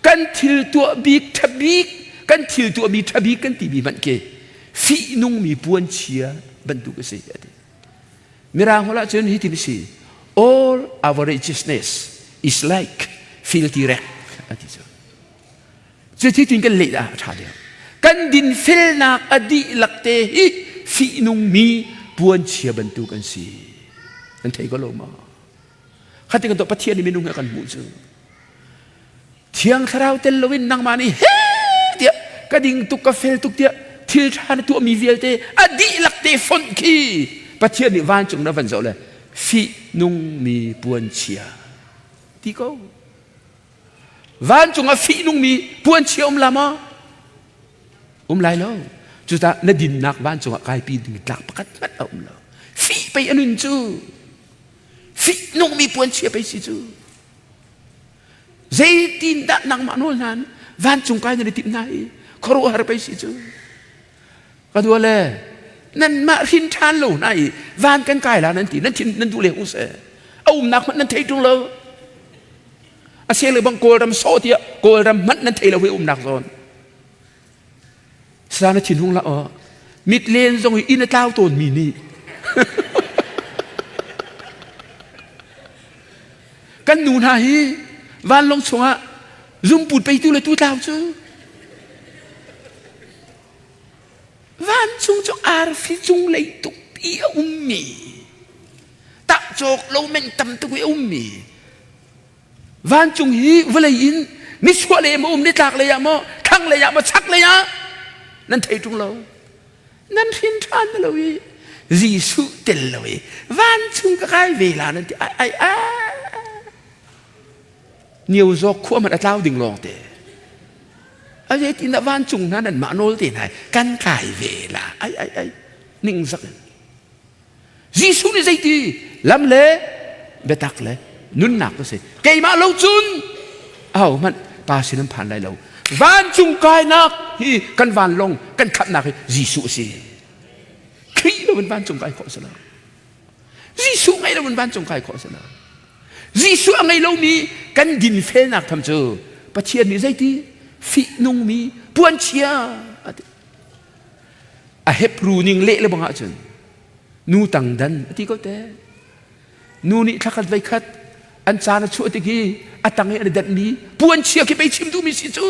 A: kan thil tuah bik ṭha bik kan thil tuahmi ṭha bik kan timi hmanh khi fihnungmi puanchia bantuk a si a ti. Mirang holh ahcun hitin a si all our righteousness is like filthy rag a ti cu. Cuti kan leh ah a ṭha deuh. Kan dinfelnak a dihlak te hi fihnungmi puanchia bantuk an si. Nan thei ko lo maw? Khati kan tuah Pathian nih minung he a kan hmuh cu. Thiang Thlarau tel loin nangmah nih he tiah ka ding tuk ka fel tuk tiah thil ṭha na tuahmi vialte a dihlak te fonh khi Pathian nih vancung na van zoh le fihnungmi puanchia ti ko. Vancung ah fihnungmi puanchia um la maw? Um lai lo. Cucaah na dinnak vancung ah kaipi ding tlak pakhat hmanh a um lo. Fih pei a nun cu. Fihnungmi puanchia pei si cu. Zeitindah nangmah nawl hna vancung kai nan i timh hna i khuaruahhar pei si cu. Ka dua le nanmah hrin ṭhan lo hna i van kan kai la nan ti nan thin nan duh leng seh. A umnak hmanh nan thei ṭung lo. A se le bang Kawlram sawh tiah Kawlram hmanh nan thei lo hi umnak zawn. Sa na thinhung la aw. Mit len zong i inn a tlau tawn mi nih. Kan nu hna hi vanlawng chungah zumput peitu le tu tlau cu Vancung cu arfi cung lei tukpi a ummi tah cawk lo meng tam tuk i a ummi vancung hi vawlei in nichuah lei maw um nitlak lei ah maw thlang lei ah maw chak lei ah nan thei ṭung lo nan hrin ṭhan lo i Jesuh tel lo i vancung ka kai ve la nan ti ai ai ai Nio zawk khua hmanh a tlau ding lawng te. A zeitin dah vancung hna nan mah nawl te hna kan kai ve la ai ai ai ningzak in. Jesuh nih zeiti lam le biatak le nunnak ka si. Keimah lo cun aho hmanh pa sin an phan lai lo. Vancung kainak hi kan vanlawng kan khamhnak hi Jesuh a si. Khrih lo in vancung kai khawh si lo. Jesuh ngei lo in vancung kai khawh si lo. Jesuh a ngei lomi kan dinfelnak tham cu Pathian nih zeiti fihnungmi puanchia a ti. A Hebrew ning leh le bang ahcun nu tangdan a ti ko te. Nu nih thlakhat veikhat an caan a chuah tik i a tang i an i danhmi puanchia khi pei chim duhmi si cu.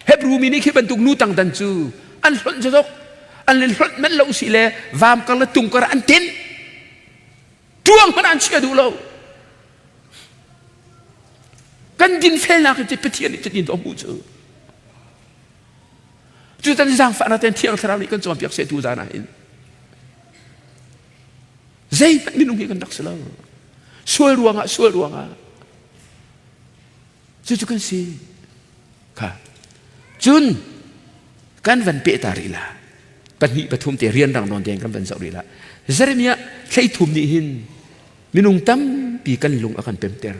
A: Hebrew mi nih khi bantuk nu tangdan cu an hlonh zazok an le hlonh manh lo si le vam kar le tung kar an tenh Ṭuang hmanh an chia duh lo. Kan dinfelnak hi Pathian nih cutin a hmuh cu. Cu tan zaangfahnak ten Thiang Thlarau nih kan cawnpiak seh tu zan ah hin. Zeihmanh minung hi kan rak si lo. Sual ruangah, sual ruangah. Cucu kan si. Kha. Cun kan van peh ta rih la. Pahnih pathum te rianrang nawn tein kan van zoh rih la. Jeremiah 33 nih hin minung tampi kan lung a kan pemter.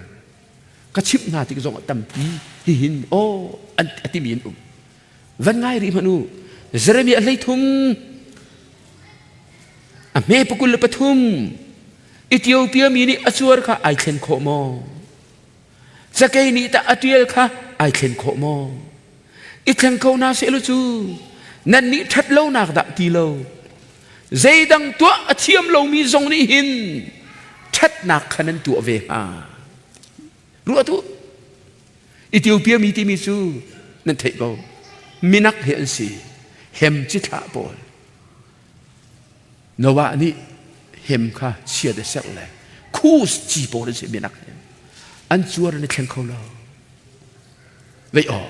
A: Ka chimh hna tik zong ah tampi hihin aw an a timi an um. Van ngai rih hmanh u. Jeremiah 33 a hme pakul le pathum Ethiopia mi nih a cuar kha ai thlen khawh maw? Cakei nih tah a ṭial kha ai thlen khawh maw? I thleng kho hna sehlaw cu nannih ṭhat lonak dah ti lo. Zeidang tuah a thiam lomi zong nih hin ṭhatnak kha nan tuah ve hnga. Ruah tuah. Ethiopia mi timi cu nan theih ko. Minak he an si. Hem cithlah pawl. Noah nih hem kha chiat a serh le Kus ci pawl an si minak he. An cuar an i thleng kho lo. Vei aw.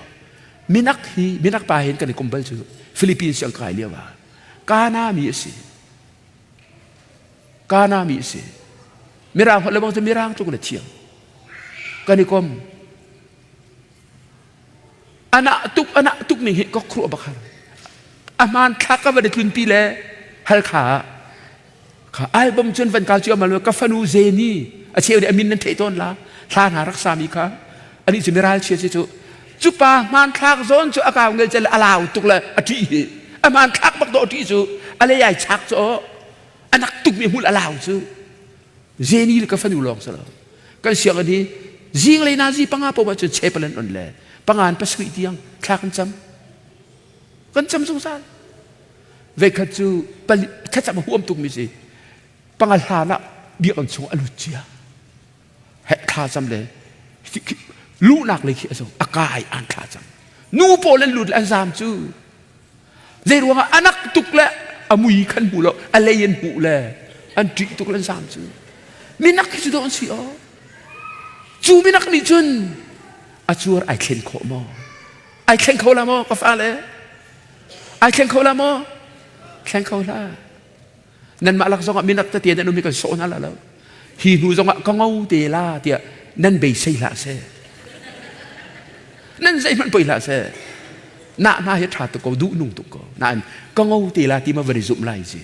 A: Minak hi minak pa hin kan i kum bal cu Philippines an kai lio ah Kana mi a si. Kana mi a si. Mirang holh le bang cu mirang tluk in a thiam. Kan i kom. Anah tuk anah tuk ning hi ka khuruah bak har. A hmanthlak ka van i tlunpi le Halkha ah kha album cun van kal cu amal ka fanu Zeni a cheu nih a min nan theih tawn la thla hna rak sami kha ani cu miral chia si cu cu pa hmanthlak zawn cu a kau ngel cel a lau tuk le a ṭih hi a hmanthlak bak dawh ṭih cu a lei ai chak cu anak tuk mi hmul a lau cu Zeni le ka fanu lawng si lo kan sianginn hi zinglei nazi panga paoh ah cun chapel an on le pangan pasarih tiang thla kan cam kan cam zungzal veikhat cu pali thlacam a huam tukmi si panga hlan ah biakinn chung a lut cia he thla cam le luhnak lei khi a zo a kai an thla cam nu pawl an lut le an zam cu Zei ruangah anak tuk le a mui khan hmu lo, a lei an hmuh le an ṭih tuk le an zaam cu. Minak hi cu dawh an si aw. Cu minak nih cun a cuar ai thlen khawh maw? Ai thleng kho la maw ka fale? Ai thleng kho la maw? Thleng kho hlah. Nanmah lak zongah minak tete nan um i kan sawh hna la lo. Hi hnu zongah ka ngo te la tiah nan beisei hlah seh. Nan zeihmanh poi hlah seh. Nah hna hi ṭha tuk ko, duh nung tuk ko. Nain ka ngo te la ti ma van i zumh lai ci.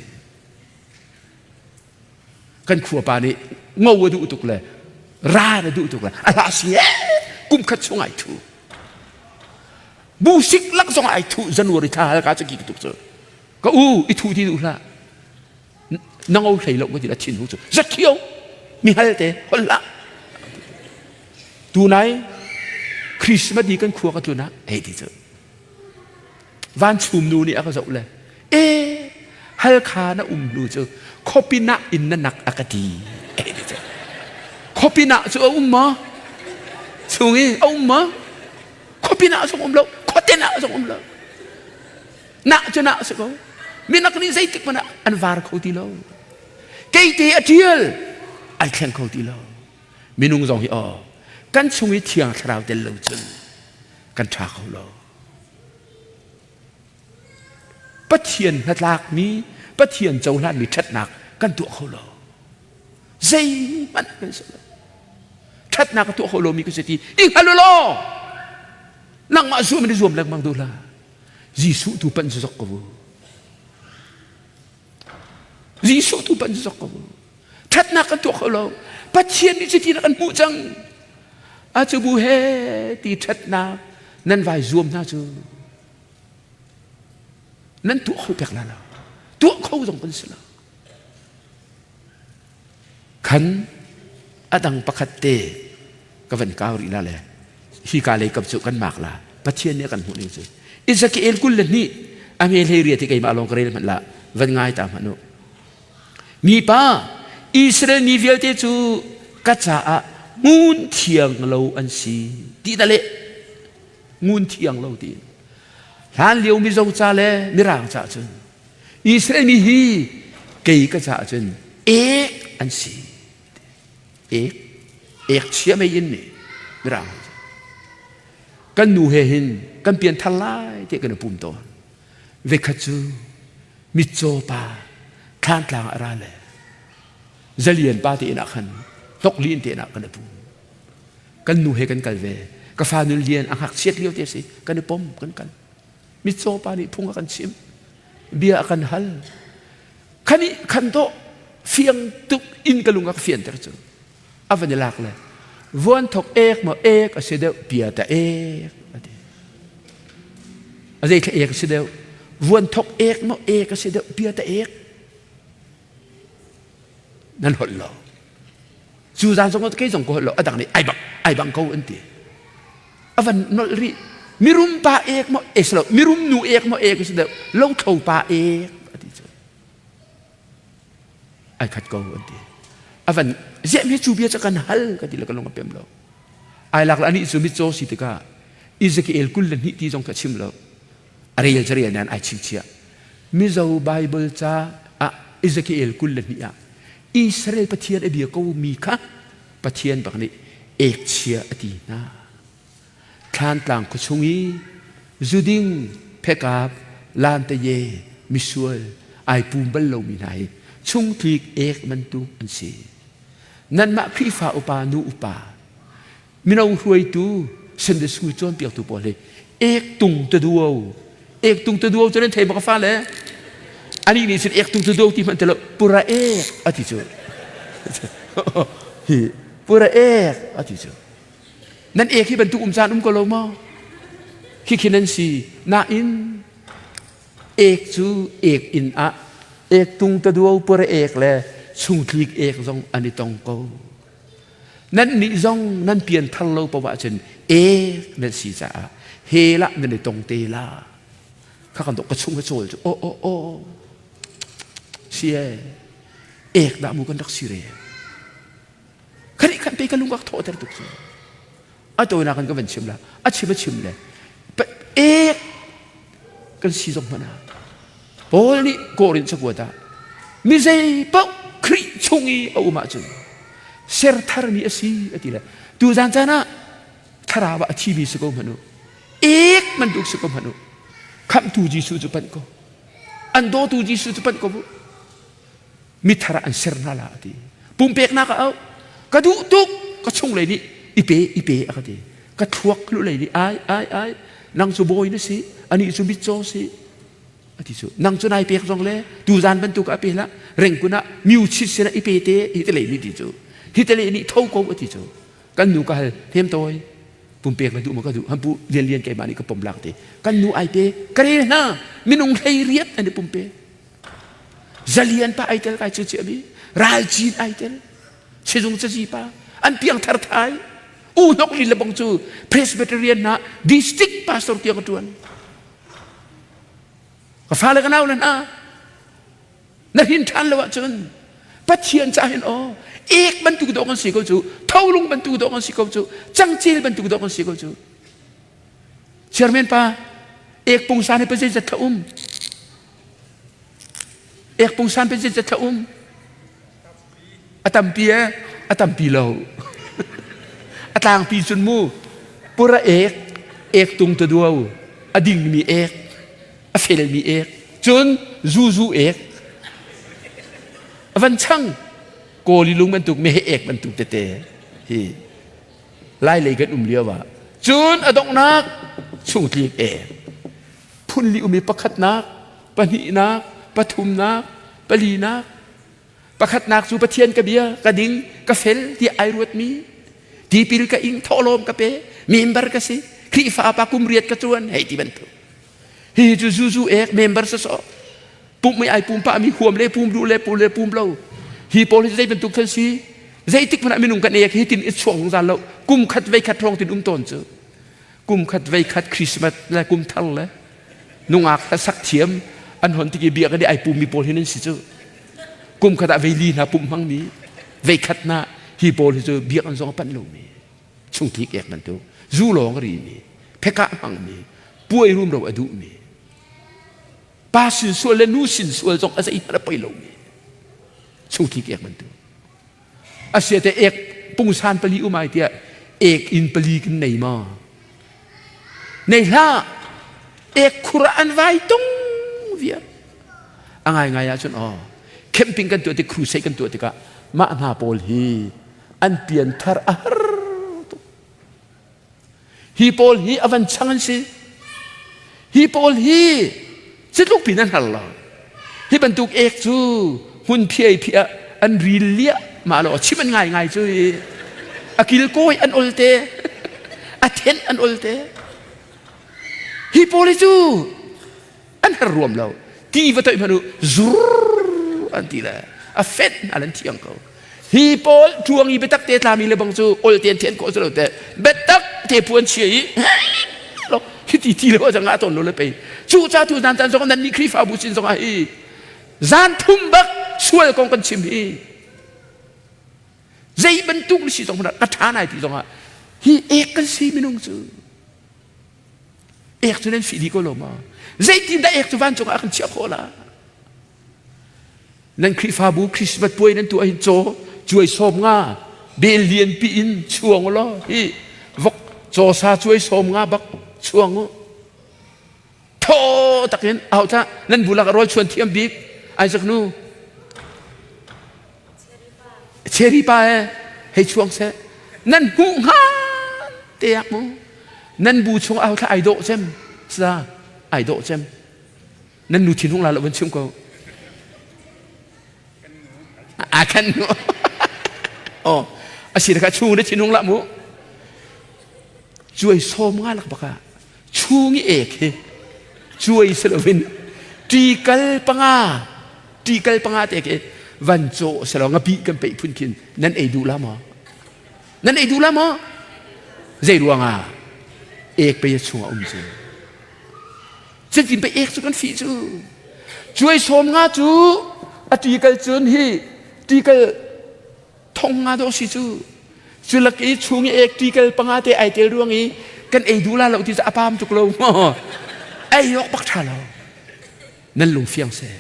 A: Kan khua pa nih ngo a duh tuk le ra na duh tuk le a hlah si kum khat chung ai thu. Bu sik lak zong ai thu January thla halka cu ki tuk cu. Ka u i thu ti duh hlah. Na ngo hlei lo ka ti la thin hu cu. Zathio mi hal te hol hlah. Tunai Christmas ni kan khua ka tlun ah hei ti cu. Vanchum nu nih a ka zoh le e halkha na um hnu cu khopinah in na nak a ka ti. Hei ti cu. Khopinah cu a um maw? Chung i a um maw? Khopinah zong um lo, khuaten ah zong um lo. Nah cu nah si ko. Minak nih zeitik hmanh ah an var kho ti lo. Keite a ṭial ai thleng kho ti lo. Minung zong hi aw kan chung i thiang thlarau tel lo cun kan ṭha kho lo. Pathian hnatlakmi, Pathian cohlanmi ṭhatnak kan tuah kho lo. Zeihmanh kan si lo. Ṭhatnak a tuah kho lomi kan si ti i hngal u law nangmah zuam in i zuam lengmang duh hlah. Jesuh tu panh zok ko. Jesuh tu panh zok ko. Thatnak kan tuah kho lo. Pathian nih cuti na kan hmuh cang. A cu bu he ti thatnak nan vai zuam hna cu nan tuah kho pek la lo. Tuah kho zong kan si lo. Khan a dang pakhat te ka van kau rih la le hi ka lei kap cu kan mak la Pathian nih a kan hmuh ning cu Ezekiel 22 a me hlei ria ti keimah lawng ka rel hmanh la van ngai ta hmanh u mipa Israel mi vialte cu ka caah ngun thiang lo an si ti da le ngun thiang lo ti hlan lio mizo ca le mirang ca cun Israel mi hi kei ka caah cun ek an si. Ek ek chia mei in nih mirang kan nu he hin kan pian thar lai ti kan i pum tawn. Vekhat cu mitcaw pa thlantlang ah a ra le zalian pa te inn ah khan hnokli in te inn ah kan i pum. Kan nu he kan kal ve. Ka fa nun lian a ngakchiat lio te a si. Kan i pom kan kal. Mitcaw pa nih phung a kan chimh. Bia a kan hal. Khan i khan dawh fiang tuk in ka lung a ka fianter cu. A van i lak le vuan thok ek maw ek a si deuh pia ta ek a ti. A zei thla ek a si deuh vuan thok ek maw ek a si deuh pia ta ek. Nan holh lo. Cu zan zong kei zong ka holh lo a dang nih ai bang ai bang ko an ti. A van nolh rih mirum pa ek maw ek si lo mirum nu ek maw ek a si deuh lothlo pa ek a ti cu. Ai khat ko an ti. A van ziah me cu bia cu kan hal ka ti le ka lung a pem lo. Ai lak le anih cu mitcaw si tikah Ezekiel 22 ti zong kha chim lo. A rel cu rel nain ai chingchiah. Mizo Bible ca ah Ezekiel 22 ah Israel Pathian a bia ko mi kha Pathian bak nih ekchia a ti hna. Thlantlang khuachung i zuding phekap lantaye misual ai pum bal lomi hna hi chungtlik ek bantuk an si. Nanmah Khrihfa upa nu upa mino hruaitu Sunday school cawnpiaktu pawl hi ek tung taduo ek tung taduo cu nan thei bak fa le ani nih cun ek tung taduo ti hmanh ti lo pura ek a ti cu hi pura ek a ti cu nan ek hi bantuk um caan um ko lo maw khikhi nan si nain ek cu ek inn ah ek tung taduo pura ek le chungtlik ek zong an i tong ko nan nih zong nan pian thar lo paoh ahcun ek nan si caah he lah nan i tong te la kha kan ka chung a cawl cu o o o si e ek dah mu kan rak si re khani khan pe ka lung ak thawhter tuk cu a tawinak kan ka van chim la a chim a chim le ek kan si zong hmanh ah Paul nih Korin cakuat ah mi zei paoh Khrih chung i a um ahcun ser tharmi a si a ti le tuzan caan ah thlarau ah a thimi si ko hmanh u ek bantuk si ko hmanh u khamhtu Jesuh cu panh ko an dawtu Jesuh cu panh ko bu mithar ah an ser hna la a ti pumpeknak a auh ka duh tuk ka chunglei nih i pe i pe a ka ti ka thluak lulei nih ai ai ai nang cu bawi na si anih cu mitcaw si a ti cu nang cu nai pek zong le tuzan bantuk ah pe hlah rengkun ah miu chit sinah i pe te hi te lei nih ti cu hi te lei nih tho ko a ti cu kan nu ka hal hem tawi pumpek na duh ma ka duh hampu lian lian keimah nih ka pom lak ti kan nu ai pe ka rel hna minung hlei riat an i pumpe Zalian pa ai tel kai cu ciami ralcin ai tel sizung cazi pa an piang thar thai u hnok li lebang cu Presbyterian na district pastor tiang ka tuan ka fale ka nau le hna na hin ṭhan lo ahcun Pathian ca hin aw ek bantuk dawh kan si ko cu tholung bantuk dawh kan si ko cu cangcel bantuk dawh kan si ko cu chairman pa ek pungsan hi pa zeizat thla um Ek pungsan pe zeizat thla um? A tampi e, a tampi lo. a tlangpi cun mu pura ek, ek tung ta duo, a dingmi ek, a felmi ek, cun zuzu ek. A van chang kawli lung bantuk mehe ek bantuk tete hi lai lei kan um lio ah cun a donghnak chungtlik ek phunli um i pakhatnak pahnihnak, pathumnak, palinak. Pakhatnak cu Pathian ka bia, ka ding, ka fel tiah ai ruatmi, tipil ka ing, thawhlawm ka pe, member ka si, Khrihfa pa kum riat ka tuan, hei ti bantuk. Hi cu zuzu ek member sawsawh. Pumh i ai pum pah mi huam le pum duh le pum le pum lo. Hi pawl hi zei bantuk khan si? Zeitik hmanh ah minung kan ek hi tin i chuak zungzal lo. Kum khat vei khat hrawng tin um tawn cu. Kum khat vei khat Christmas le kum thar le nungak hlasak thiam an hon tik i biakinn i ai pummi pawl hi nan si cu kum khat ah veili hna pumh hmangmi vei khat na hi pawl hi cu biakinn zong a panh lomi chungtlik ek bantuk zu lawng a rimi phekah hmangmi puai rumro a duhmi pa sin sual le nu sin sual zong a zeihmanh a poi lomi chungtlik ek bantuk Asiate ek pungsan pali um ai tiah ek in pali kan nei ma? Nei hlah. Ek khur ah an vai tung. viar. A ngaingai ahcun aw camping kan tuah tik crusade kan tuah tikah mah hna pawl hi an pianthar a har tuk. Hi pawl hi a van chang an si. Hi pawl hi citluk pin an har lo. Hi bantuk ek cu hmun phiai phi ah an ril liah mah lo chim an ngai ngai cu i a kilkawi an ol te a thenh an ol te. Hi pawl hi cu an har ruam lo. Ti va toih hmanh u zur an ti le a fenh hna an thiang ko. Hi pawl ṭuang i biatak te tlami le bang cu ol te an thian khawh lo te biatak te puan chia i lo hiti ti lo zang ah ton lo le pei cu ca tu nan tan zong nan nih Khrihfabu sin zong ah hi zan thum bak sual kong kan chim hi zei bantuk na si zong ka ṭha nai ti zong ah hi ek kan si minung cu ek cu nan fih dih ko lo ma zeitin dah ek cu vancung ah kan chiah khawh la Nan Khrihfabu Christmas puai nan tuah hin caw cuai sawm nga bel lian pi in chuang law hi vok caw sa cuai sawm nga bak chuang u thaw takin au ta nan bulak rawl chuan thiam bik Isaac nu cherry pa e hei chuang seh nan hmuh hnga te ak mu nan bu chung au thla ai dawh cem sa ai dawh cem Nan nu thinhung la lo van chim ko. A kan nu. Oh, a si ka chung na thinhung la mu. Cuai som nga lak baka chung i ek hi cuai selovin tikal panga tikal panga te ke van cho selo ngapi kan pe phun khin nan ei du la ma nan ei du la ma zei ruanga ek pe chunga um chu Cutin pei ek cu kan fih cu. Cuai sawm nga cu a ṭikal cun hi ṭikal thong nga dawh si cu. Cu lak i chung i ek ṭikal panga te ai tel ruang i kan ei duh la lo ti cu a pam tuk lo maw. Ei awk bak ṭha lo. Nan lung fiang seh.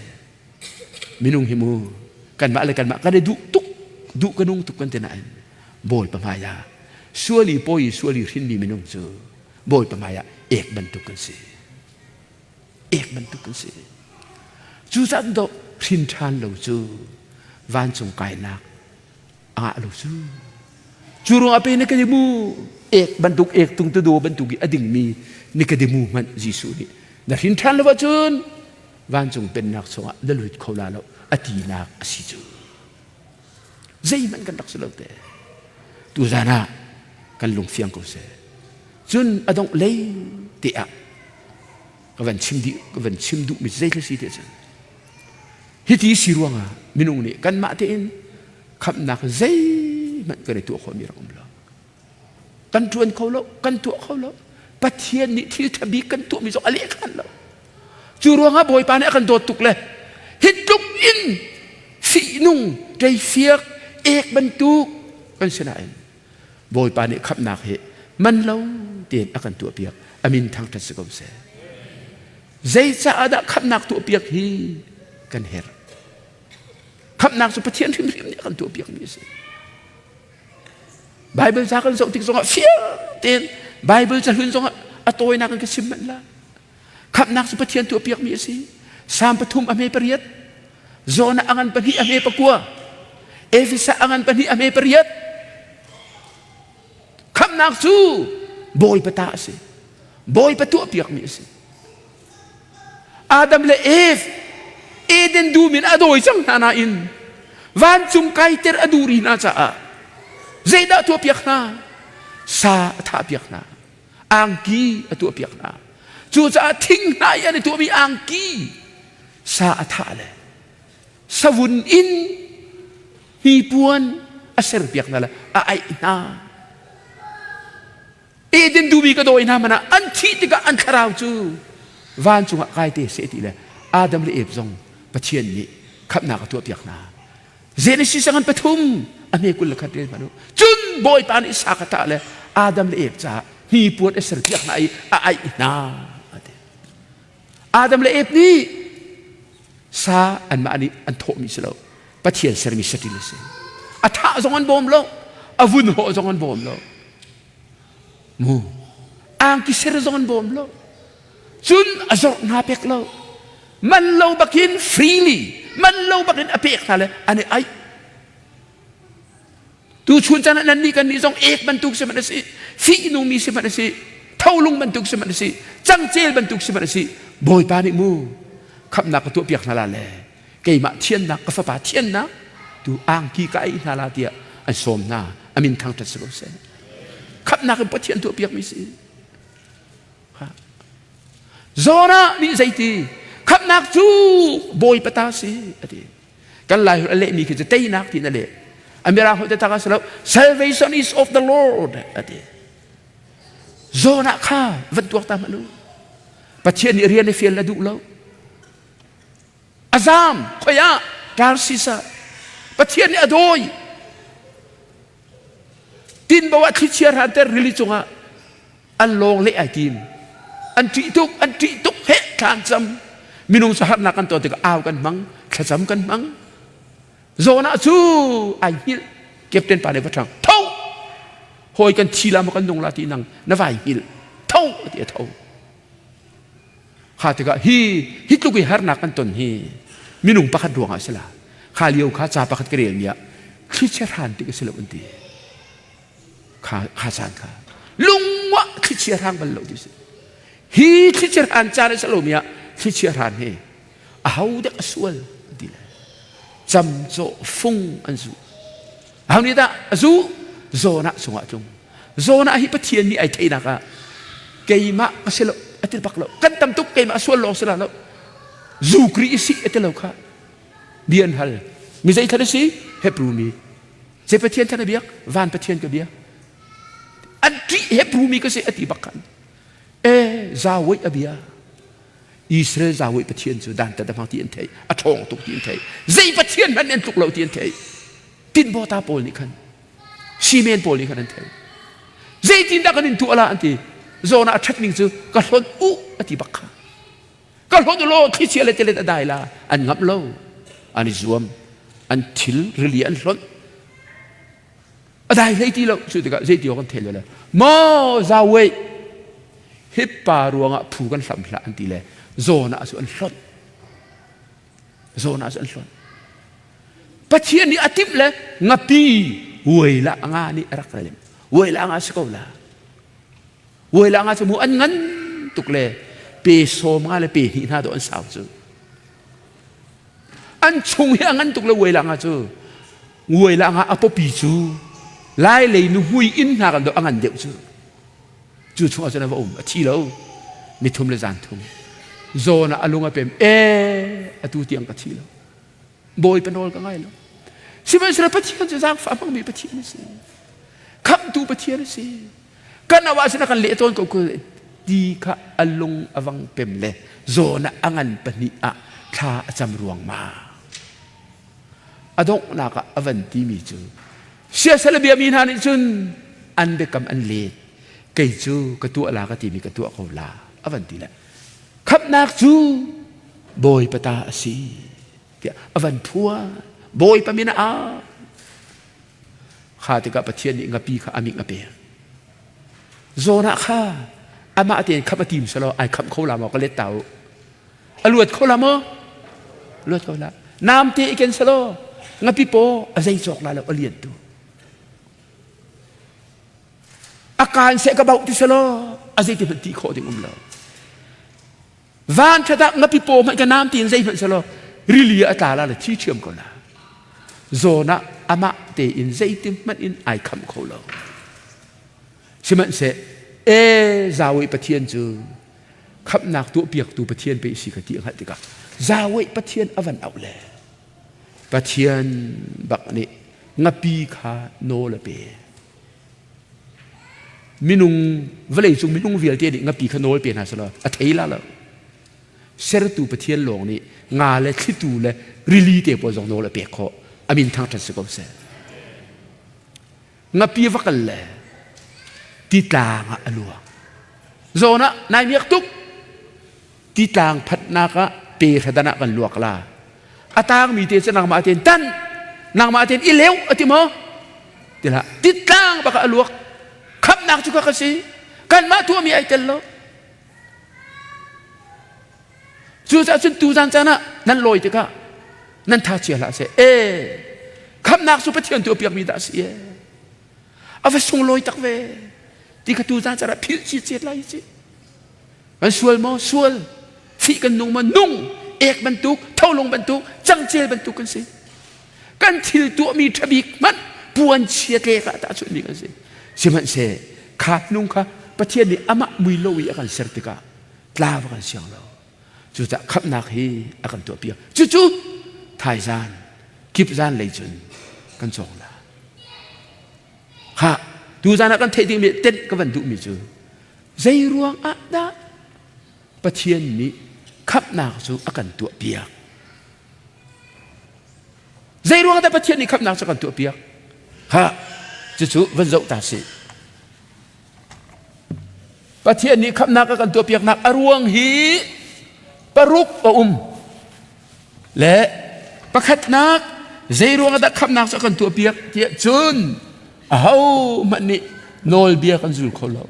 A: Minung hi mu kanmah le kanmah kan i duh tuk duh ka nung tuk kan ti nain Bawipa hmai ah suali pawi suali hrinmi minung cu Bawipa hmaiah ek bantuk kan si. Ek bantuk kan si. Cucaah do hrin ṭhan lo cu vancung kainak a ngah lo cu. Cu ruangah pe Nikodemu ek bantuk ek tung tu do bantuk i a dingmi Nikodemu hmanh Jesuh nih na hrin ṭhan lo ahcun vancung pennak chungah na lut kho la lo a tinak a si cu. Zeihmanh kan rak si lo te. Tuzan ah kan lung fiang ko seh. Cun a dongh lei te ah ka van chim dih ka van chim duhmi zei thil si te cun hiti si ruangah minung nih kanmah tein khamhnak zeihmanh kan i tuah khawhmi rak um lo. Kan ṭuan kho lo, kan tuah kho lo. Pathian nih thil ṭha bik kan tuahmi zong a leh khan lo. Cu ruangah Bawipa nih a kan dawt tuk le hi tluk in fihnung, ṭeifiak, ek bantuk kan si nain Bawipa nih khamhnak hi man lo tein a kan tuahpiak. A min thangṭhat si ko seh. Zeicaah dah khamhnak tuahpiak hi kan herh? Khamhnak cu Pathian hrimhrim nih a kan tuahpiakmi a si. Bible ca kan zoh tik zongah fiang tein Bible cahlun zongah a tawinak in ka chim manh la. Khamhnak cu Pathian tuahpiakmi a si. Salm pathum a hme pariat, Jonah a ngan pahnih a hme pakua, Efesa a ngan pahnih a hme pariat. Khamhnak cu Bawipa ta a si. Bawipa tuahpiakmi a si. Adam le Eve Eden dum in a dawi cang hna nain vancung kaiter a duh rih hna caah zeidah tuahpiak hna? Sa a thahpiak hna. Angki a tuahpiak hna. Cucaah thing hna i an i tuahmi angki sa a thah le savun in hnipuan a serpiak hna le a aih hna. Eden duhmi ka dawi hna hmanh ah an thih tikah an thlarau cu vancung ah kai te seh ti le Adam le Eve zong Pathian nih khamhnak a tuahpiak hna. Genesis a ngan pathum a hme 21 rel hmanh u. Cun Bawipa nih sa kha tah le Adam le Eve caah hnipuan a serpiak hna i a aih hna. Adam le Eve nih sa anmah nih an thawhmi si lo. Pathian sermi saṭil a si. A thah zong an bawm lo, a vun hawh zong an bawm lo. Mu angki ser zong an bawm lo. Cun a zorh hna pek lo. Man lo bakin freely, man lo bakin a pek hna le an i aih. Tu chun caan ah nan nih kan nih zong ek bantuk si hmanh a si, fihnungmi si hmanh a si, tholung bantuk si hmanh a si, cangcel bantuk si hmanh a si. Bawipa nih mu khamhnak ka tuahpiak hna la le keimah thiannak ka fapa thiannak tu angki ka aih hna la tiah an sawm hna. Amin thangṭhat si ko seh. Khamhnak in Pathian tuahpiakmi si. Jonah nih zeiti khamhnak cu Bawipa ta si a ti. Kan Lai holh a lehmi khi cu teinak tiin a leh. A Mirang holh taktak a si lo. Salvation is of the Lord a ti. Jonah kha van tuak ta hmanh u. Pathian nih rian i fial a duh lo. A zaam khoi ah Tarsis ah Pathian nih a dawi. Tinbo ah thlichia hranter rili cungah an lawng leh ai tim. An ṭih tuk, an ṭih tuk, heh thla an cam. Minung cu harnak kan ton tikah au kan hmang, thlacam kan hmang. Jonah cu ai hngilh. Captain pa nih va ṭhang, tho! Hawi kan thi la maw kan nung la ti nang na vai hngilh. Tho! ti a tho. Kha tikah hi hi tluk i harnak kan ton hi minung pakhat ruangah a si la. Kha lio kha ca pakhat ka relmi ah thlichia hran tik a si lo an ti. Kha kha caan kha lungwah thlichia hrang bal lo ti si. Hi thlichia hran caan a si lomi ah thlichia hran hi aho dek a sual an ti le. Camcawh fung an zuh. Aho nih dah a zuh? Jonah chungah a tlung. Jonah hi Pathian nih ai theihnak ah keimah ka si lo a ti bak lo. Kan tam tuk keimah sual lawng si la lo. Zu kri si a ti lo kha. Bia an hal. Mi zei than a si? Hebrew mi. Zei Pathian than a biak? Van Pathian ka biak. An ṭih Hebrew mi ka si a ti bak khan. E zawei a bia. Israel zawei Pathian cu dan tat a hmang ti an theih. A ṭhawng tuk ti an theih. Zei Pathian hmanh an tluk lo ti an theih. Tinbawta pawl nih khan simen pawl nih khan an theih. Zeitindah kan in tuah la an ti. Jonah a ṭhat ning cu ka hlonh u a ti bak kha. Ka hlonh u law thlichia le tilet a dai la. An ngamh lo. An i zuam. An thil rili an hlonh. A dai hlei ti lo. Cu tikah zeiti awk an thei le maw zawei hi pa ruangah phu kan hlam hlah an ti le Jonah cu an hlonh. Jonah cu an hlonh. Pathian nih a timh le ngapi uai la nga nih a rak rem. Uai la nga si ko la. Uai la nga cu mu an ngan tuk le pe sawm nga le pe hnih hna do an sau cu. An chung hi a ngan tuk le uai la nga cu. Uai la nga a popi cu lai lei nu hui inn hna kan do a ngan deuh cu. Cu chungah cun a va um a thi lo nithum le zan thum zawn ah a lung a pem e atu tiang ka thi lo bawipa nawl ka ngai lo sihmanhsehlaw Pathian cu zaangfah hmangmi Pathian a si khamhtu Pathian a si kan au ah sin a kan leh tawn ko ti kha a lung a vang pem le zawn ah a ngan pahnih ah thla a cam ruang ma a donghnak ah a van timi cu siasal a biami hna nih cun an biakam an let kei cu ka tuah la ka timi ka tuah ko la a van ti le khamhnak cu bawipa ta a si tiah a van phuan bawipa min a au kha tikah pathian nih ngapi kha a ming a pek Jonah kha amah tein khamh a tim selaw ai khamh kho la maw ka let ta u A luat kho la maw? Luat kho la. Nam te i ken selaw ngapi paw a zei cawk la lo a lian tu. A kaan seh ka bauh ti selaw a zei ti hmanh ti khawh ding um lo. Van thatak ngapi paw hmanh ka nam ti in zei hmanh selaw rili a tla la le thi ṭhiam ko la. Zawn ah amah tein zeiti hmanh in ai khamh kho lo. Sihmanhseh e zawi Pathian cu khamhnak tuahpiaktu Pathian pe si kha ti a hngalh tikah Yahweh Pathian a van auh le Pathian bak nih ngapi kha nawl a pe. Minung vawlei cung minung vialte nih ngapi kha nawl pe hna selaw a thei la lo. Sertu Pathian lawng nih nga le thlitu le rili te pawl zong nawl a pek khawh. Amin thangṭhat si ko seh. Ngapi va kal le titlang ah a luang. Zawn ah nai miak tuk. Titlang phatnak ah pe hradan ah kan luak la. A tangmi te cu nangmah tein tan, nangmah tein i leu a ti maw? Tilah titlang bak ah a luak. Khamhnak cu ka ka si. Kanmah tuahmi ai tel lo. Cucaah cun tuzan caan ah nan lawi tikah nan tha chia hlah seh. E khamnak cu Pathian tuahpiakmi dah a si e. A va sunglawi tak ve. Ti kha tuzan caan ah philh citcet lai ci. Kan sual maw? Sual. Fih kan nung maw? Nung. Ek bantuk, tholung bantuk, cangcel bantuk kan si. Kan thil tuahmi ṭhabik hmanh puan chia tlek ah tahchunhmi kan si. Sihmanhseh kha nung kha Pathian nih amah mui lo i a kan ser tikah tla va kan siang lo. Cucaah khamhnak hi a kan tuahpiak. Cucu thaizan, kipzan lei cun kan cawng la. Kha tuzan ah kan theih dingmi tenh ka van duhmi cu zei ruang ah dah Pathian nih khamhnak cu a kan tuahpiak? Zei ruang dah Pathian nih khamhnak cu a kan tuahpiak? Ha, cucu van zoh ta sih. Pathian nih khamhnak a kan tuahpiaknak a ruang hi paruk a um. Le pakhatnak zei ruang dah khamhnak cu a kan tuahpiak tiah cun ahohmanh nih nawlbia kan zul kho lo.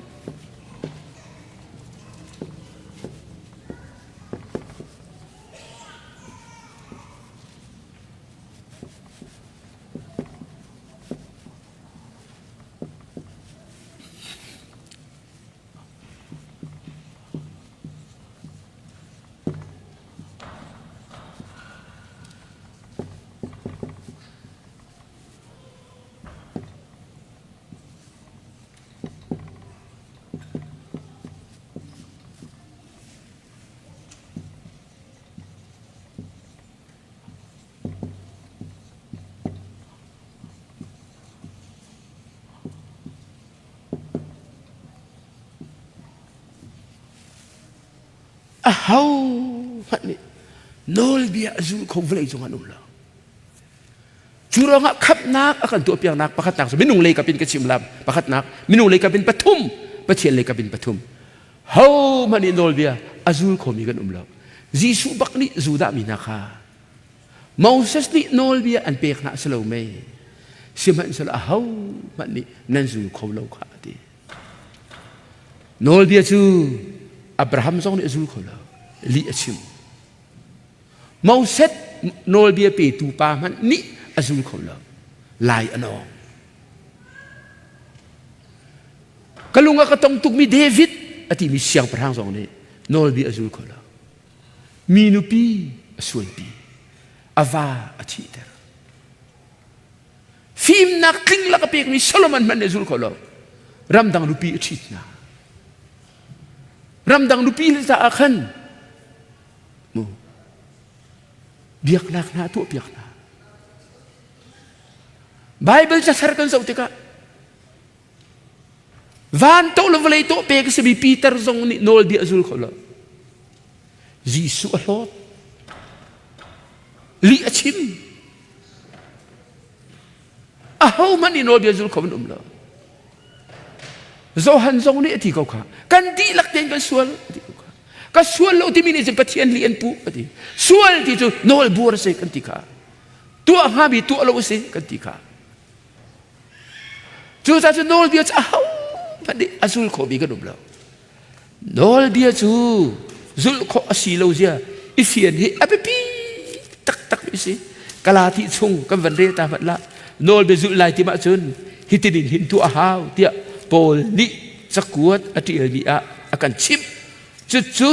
A: Ahohmanh nih nawlbia a zul kho vawlei cung an um lo. Cu ruangah khamhnak a kan tuahpiaknak pakhatnak cu minung lei kap in ka chim lam pakhatnak minung lei kap in pathum Pathian lei kap in pathum hohmanh nih nawlbia a zul khomi kan um lo. Jesuh bak nih Judah mi hna kha Moses nih nawlbia an pek hna a si lo mei? Sihmanhsehlaw ahohmanh nih nan zul kho lo kha a ti. Nawlbia cu Abraham zong nih a zul kho lo. Lih a chim. Moses nawlbia petu pa hmanh nih a zul kho lo. Lai a nawng. Ka lung a ka tong tukmi David a timi siangpahrang zong nih nawlbia a zul kho lo. Mi nupi a sualpi, a va a thihter. Fimnak tling lak a pekmi Solomon hmanh nih a zul kho lo. Ramdang nupi a ṭhit hna. Ramdang nupi le caah khan mu biaknak hna tuahpiak hna. Bible cathar kan zoh tikah Van to le vawlei to pek a simi Peter zong nih nawlbia a zul kho lo. Jesuh a hlawt. Lih a chim. Ahohmanh nih nawlbia zul kho an um lo. Johan zong nih a ti ko kha. Kan dihlak tein kan sual a ti ko kha. Ka sual lo timi nih cun Pathian lih an puh a ti. Sual ti cu nawlbuar a si kan ti kha. Tuah hngami tuah lo a si kan ti kha. Cucaah cu nawlbia cu ahohmanh nih a zul khomi kan um lo. Nawlbia cu zulh khawh a si lo zia i fian hi a biapi taktak mi si. Kalati chung kan van rel ta hmanh lah. Nawlbia zulh lai tim ahcun hitin in hin tuah a hau tiah Paul nih cakuat a ṭialmi ah a kan chimh. Cucu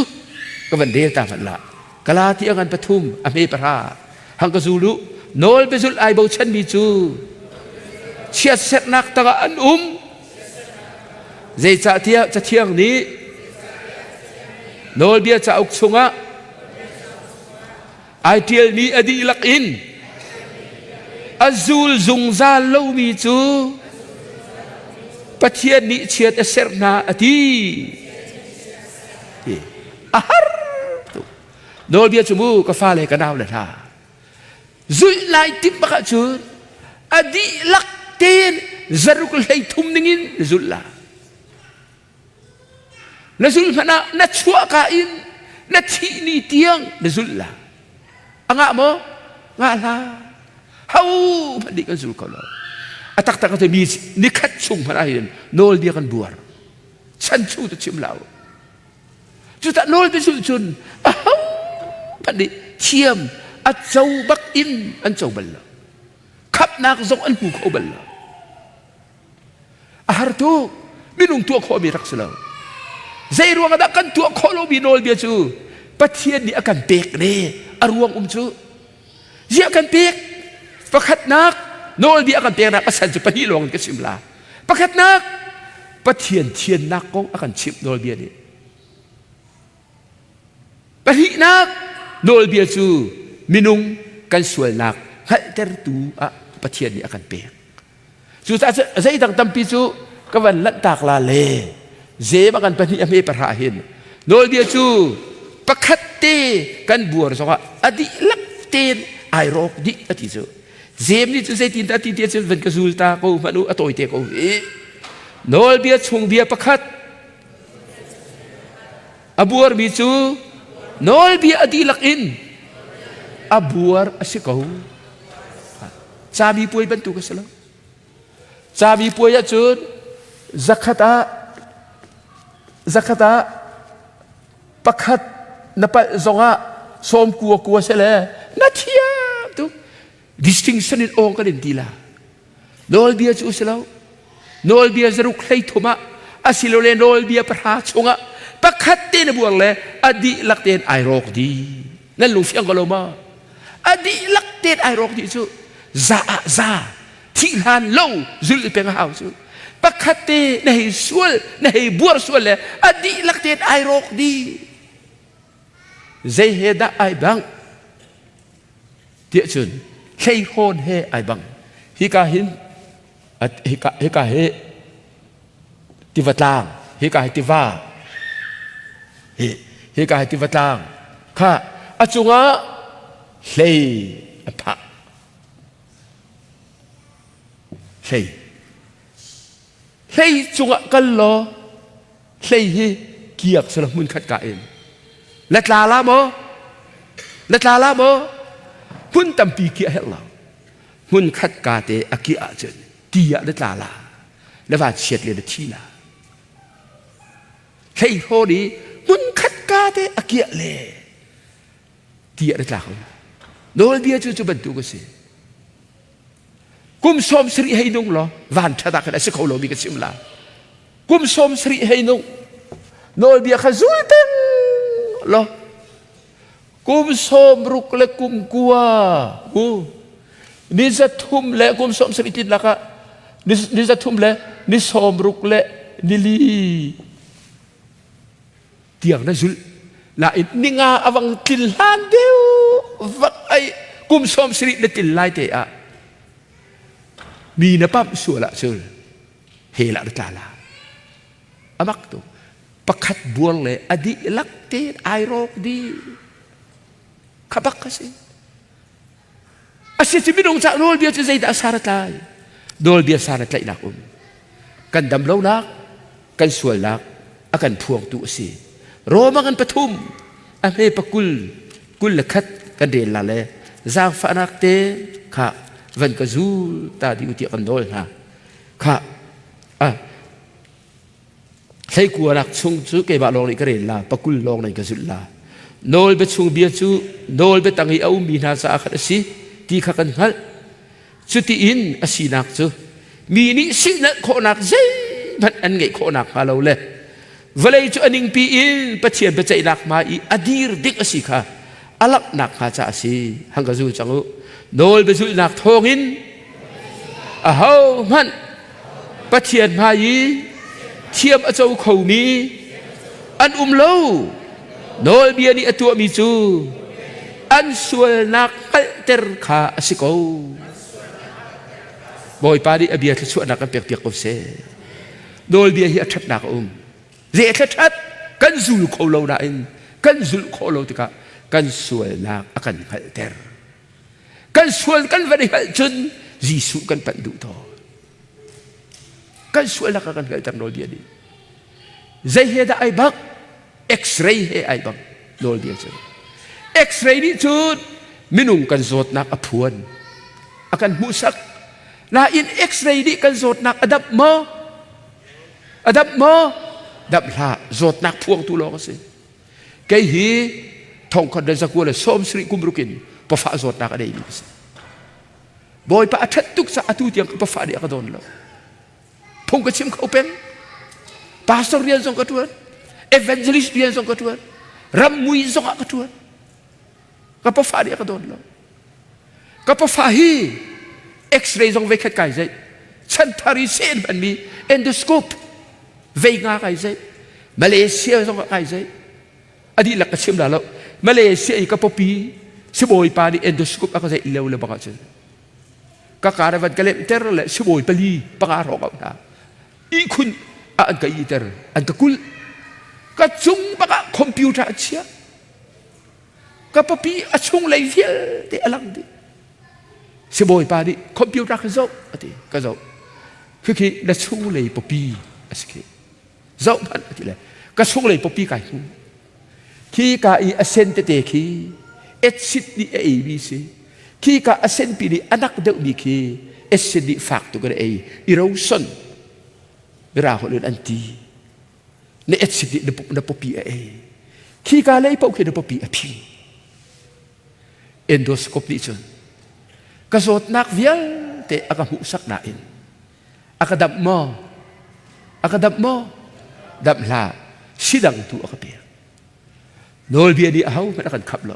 A: ka van rel ta hmanh lah. Galati a ngan pathum a hme pahra hang ka zul u nawl biazulh ai bochanmi cu chiatserhnak tangah an um zeicahtiah cathiang nih nawlbia cauk chungah ai ṭialmi a dihlak in a zul zungzal lomi cu Pathian nih chiat a serh hna a ti. A har tuk. Nawlbia cu mu ka fale ka nau le hna. Zulh lai timh bak ahcun a dihlak tein zaruk hlei thum ningin na zulh la. Na zulh hmanh ah na chuahka in na thih ni tiang na zulh la. A ngah maw? Ngah hlah. Ho hmanh nih kan zul kho lo. A taktak a mi nikhat chung hmanh ah hin nawlbia kan buar. Chan chung tu chim lo. Cucah nawlbia zulh cun aho Hohmanh nih thiam a co bak in an co bal lo. Khamhnak zong an hmu kho bal lo. A har tuk. Minung tuah khawhmi rak si lo. Zei ruang ah dah kan tuah khawh lomi nawlbia cu Pathian nih a kan pek ne a ruang um cu. Ziah kan pek? Pakhatnak nawlbia a kan peknak a san cu pahnih lawng in ka chim la. Pakhatnak Pathian thiannak kong a kan chimh nawlbia nih. Pahnihnak nawlbia cu minung kan sualnak hngalhtertu ah Pathian nih a kan pek. Cucaah zeidang tampi cu ka van lanhtak la le zem a kan pahnih a hme pahra hin nawlbia cu pakhat te kan buar zongah a dihlak tein ai rawk dih a ti cu. Zem nih cu zeitin dah ti ti cun van ka zul ta ko hmanh u a tawi te ko hi. Nawlbia chung bia pakhat A buarmi cu nawlbia a dihlak in a buar a si ko. Cami puai bantuk a si lo. Cami puai ahcun zakhat ah zakhat ah pakhat na palh zongah sawm kua kua se le na thiam tuk distinction in awng kan in ti la Nawlbia cu a si lo. Nawlbia zaruk 13 ah asilole nawlbia pahra chungah pakhat te na buar le a dihlak tein ai rawk dih. Nan lungfiang ko lo ma? A dihlak tein ai rawk dih cu za ah za thih hlan lo zulh i peng a hau cu. Pakhat te na hei sual, na hei buar sual le a dihlak tein ai rawk dih. Zei he dah ai bang? Tiah cun hleihrawn he ai bang. Hika hin hika hika hi tiva tlang, hika hi tiva, hi hika hi tiva tlang kha a cungah hlei a phah. Hlei hlei cungah kal law hlei hi kiak sala hmun khat ka in na tla la maw na tla la maw hmun tampi kiah herh lo hmun khat ka te a kiah ahcun ti ah na tla la na van chiat le na thi la hlei hrawn i hmun khat ka te a kiah le ti ah na tla ko nawlbia cu cu bantuk a si kum 70 hei nung law van ṭhat ah khan a si kho lomi ka chim la kum 70 hei nung nawlbia kha zul peng law kum 60 le kum kua u ni 300 le kum 70 tin lakah ni 300 le ni 60 le ni li tiang na zulh nain ninga awang til hlan deuh vak ai kum 70 na til lai te ah mi na pamh sual ahcun hell ah na tla la amak tu pakhat buar le a dihlak tein ai rawk dih kha bak a si A si cu minung cah nawlbia cu zeidah sar a tlai? Nawlbia sar a tlaihnak um. Kan dam lonak, kan sualnak a kan phuangtu a si. Roma kan pathum, a hme pakul, kul le khat kan rel la le zaangfahnak te kha van ka zul ta di u tiah kan nawl hna. Kha ah Hleikuanak chung cu keimah lawng nih ka rel la, pakul lawng nih ka zulh la. Nawlbia chung bia cu nawlbia tang i a ummi hna caah khan a si ti kha kan hngalh. Cuti in a sinak cu mi nih silhnalh khawhnak zeihmanh an ngeih khawhnak hnga lo le vawlei cu a ningpi in Pathian biaceihnak hmai i a dir ding a si kha a langhnak hnga caah a si. Hang ka zul cang u. Nawlbia zulhnak thawngin ahohmanh Pathian hmai i thiam a co khomi an um lo. Nawlbia nih a tuahmi cu an sualnak hngalhter kha a si ko. Bawipa nih a bia thluachuahnak kan pekpiak ko seh. Nawlbia hi a ṭhatnak a um. Zei a ṭhat kan zul kho lo nain kan zulh khawh lo tikah kan sualnak a kan hngalhter. Kan sual kan van i hngalh cun Jesuh kan panh duh tawn. Kan sualnak a kan hngalhter nawlbia nih. Zei he dah ai bak? X-ray he ai bang nawlbia cu. X-ray nih cun minung kan zawtnak a phuan. A kan hmuhsak. Nain X-ray nih kan zawtnak a damh maw? A damh maw? Damh hlah. Zawtnak phuangtu lawng a si. Kei hi Thongkhat le zakua le 70 kum rukin pafa zawtnak a neimi ka si. Bawipa a ṭhat tuk caah atu tiang ka pafa nih a ka dawn lo. Phung ka chim kho peng. Pastor rian zong ka ṭuan. Evangelist rian zong ka ṭuan. Rammui zong ah ka ṭuan. Ka pafa nih a ka dawn lo. Ka pafa hi X-ray zong veikhat kai zeih. Chanthar i sen hmanmi endoscope vei nga kai zeih. Malaysia zong ah kai zeih. A dihlak ka chim la lo. Malaysia i ka pawpi sibawi pa nih endoscope a ka zeih lio le bang ahcun ka kar van ka lemter le sibawi pali panga hrawng au hna. Ihkhun ah an ka iter, an ka kulh. Ka cung bak ah computer an chiah. Ka papi a chunglei vialte a lang dih. Sibawi pa nih computer ka zoh a ti. Ka zoh. Khikhi na chunglei papi a si khi. Zoh hmanh a ti le ka chunglei papi kai hmu. Khi ka i a sen tete khi acid nih a ei mi si. Khi ka a sen pi nih a nak deuh mi khi acid nih fak tuk in a ei. Erosion mira holh in an ti. Na acid nih na pawpi a ei. Khi ka lei paoh khi na pawpi a phing. Endoscope nih cun ka zawtnak vialte a ka hmuhsak nain a ka damh maw? A ka damh maw? Damh hlah. Sidang tu a ka pek. Nawlbia nih ahohmanh a kan khap lo.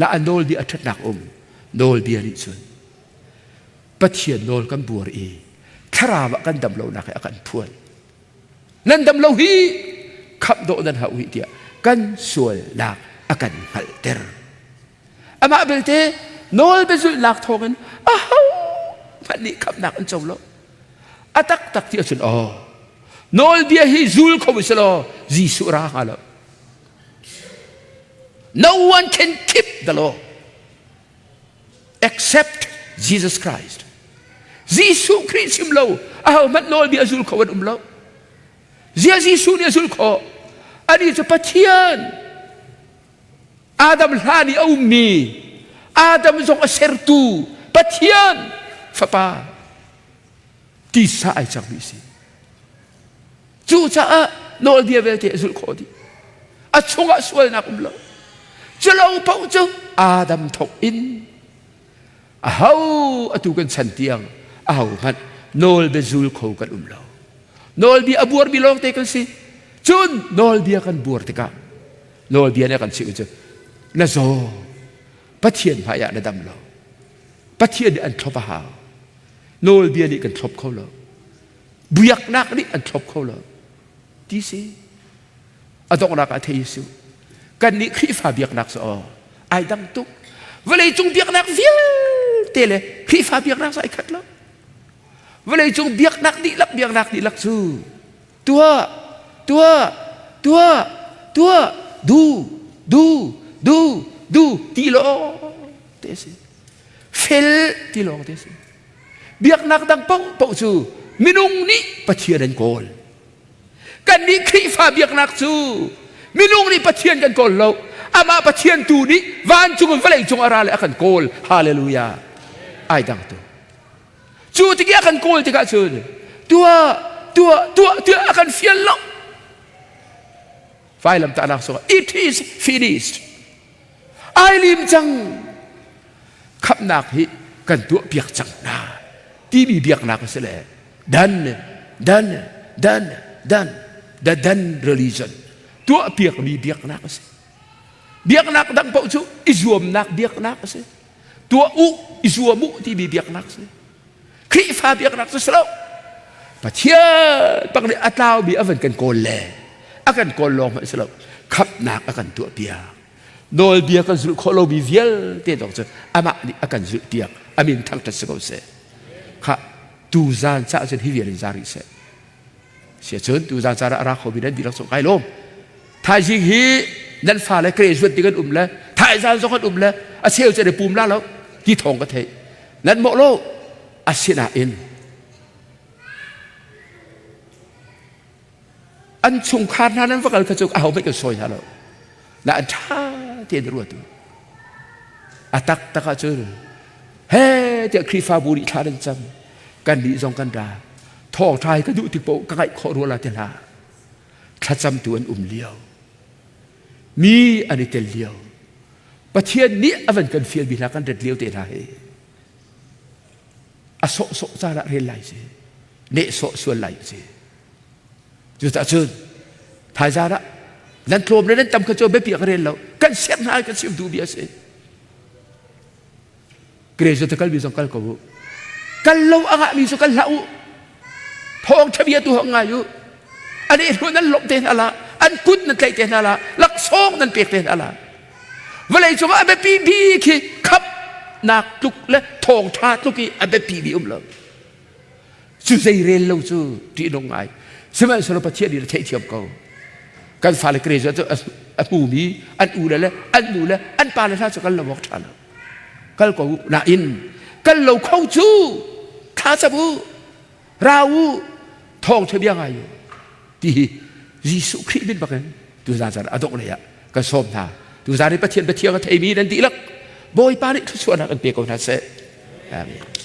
A: La a nawlbia a ṭhatnak um. Nawlbia nih cun Pathian nawl kan buar i thlarau ah kan dam lonak hi a kan phuan. Nan dam lo hi khamh dawh nan hau hi tiah kan sualnak a kan hngalhter. Amah belte nawlbiazulhnak thawngin aho hmanh nih khamhnak an co lo. A taktak ti ahcun aw nawlbia hi zul kho sih law Jesuh ra hnga lo. No one can keep the law except Jesus Christ. Jesuh Khrih chim lo ahohmanh nawlbia zul kho an um lo. Zia Jesuh nih a zul khawh. Anih cu Pathian Adam hlan i a ummi Adam zong a sertu Pathian fapa tisa ai cangmi si. Cucaah nawlbia vialte a zulh khawh dih. A chungah sualnak um lo. Culo paoh cu Adam thawk in aho atu kan chan tiang aho hmanh nawlbia zul kho kan um lo. Nawlbia a buarmi lawngte kan si. Cun nawlbia kan buar tikah nawlbia nih a kan chimh cu na zaw Pathian hmaiah na dam lo. Pathian nih an thlop a hau. Nawlbia nih kan thlop kho lo. Biaknak nih an thlop kho lo. Ti si. A donghnak ah thei su. Kan nih Khrihfa biaknak cu aw ai dang tuk. Vawleicung biaknak vialte le Khrihfa biaknak cu ai khat lo. Vawleicung biaknak dihlak biaknak dihlak cu tuah tuah tuah tuah du du du du ti lawng te si. Fel ti lawng te si. Biaknak dang paohpaoh cu minung nih Pathian an kawl. Kannih Khrihfa biaknak cu minung nih Pathian kan kawl lo. Amah Pathian tu nih vancung in vawlei cung a ra le a kan kawl. Hallelujah. Ai dang tu. Cu tik i a kan kawl tikah cun tuah tuah tuah tiah a kan fial lo. Vailamtahnak sungah it is finished. Ai lim cang. Khamhnak hi kan tuah piak cang hna timi biaknak a si le dan dan dan dan the dan religion tuah piakmi biaknak a si. Biaknak dang paoh cu i zuamnak biaknak a si. Tuah u i zuam u timi biaknak a si. Khrihfa biaknak cu si lo. Pathian bak nih a tlaumi a van kan kawl le a kan kawl lawng hmanh si lo. Khamhnak a kan tuah piak. Nawlbia kan zulh khawh lomi vialte zong cu amah nih a kan zulh piak. A min thangṭhat si ko seh. Khah tuzaan caah cun hi vial in za rih seh. Siacun tuzaan caan ah a ra khomi nan dihlak zong kai lawm. Thaizing hi nan fale graduate ding an um le thaizaan zong an um le a cheu cu an i pum la lo ti thawng ka theih. Nan mawh lo asinain an chungkhar hna nan va kal kha cu aho hmanh kan sawi hna lo. Na an ṭha tein ruat u. A taktak ahcun he tiah Khrihfabu nih thla nan cam kan nih zong kan ra thawngṭha hi ka duh tik paoh ka ngaih khawh rua la ti hlah thlacamtu an um lio mi an i tel lio. Pathian nih a van kan fialmi hna kan ret lio te hna hi a sawhsawh caan ah rel lai si nehsawh sual lai si cucaah cun thaizaan ah nan tlawm le nan tam kha cu biapi ka rel lo kan siak hna kan sim duh bia si Grace te kalmi zong kal ko u. Kal lo a ngahmi cu kal hlah u. Thawng ṭha bia tu hong ngai u. An i hnu nan lawmh te hna la, an kut nan tlaih te hna la, laksawng nan pek te hna la. Vawlei cungah a biapi bik hi khamhnak tluk le thawngṭha tluk i a biapi mi um lo. Cu zei rel lo cu ṭihnung ngai. Sihmanhsehlaw Pathian nih a theihthiam ko. Kan fale graduate cu a hmumi an u le le an nu le an pa le hna cu kal lo awk ṭha lo. Kal ko u nain kal lo kho cu thla cam u ra u thawngṭha bia ngai u ti hi Jesuh Khrih min bakin tuzan zan a dongh lei ah kan sawm hna. Tuzan i Pathian biathiang a theimi nan dihlak Bawipa nih thluachuahnak in pe ko hna seh. Amen.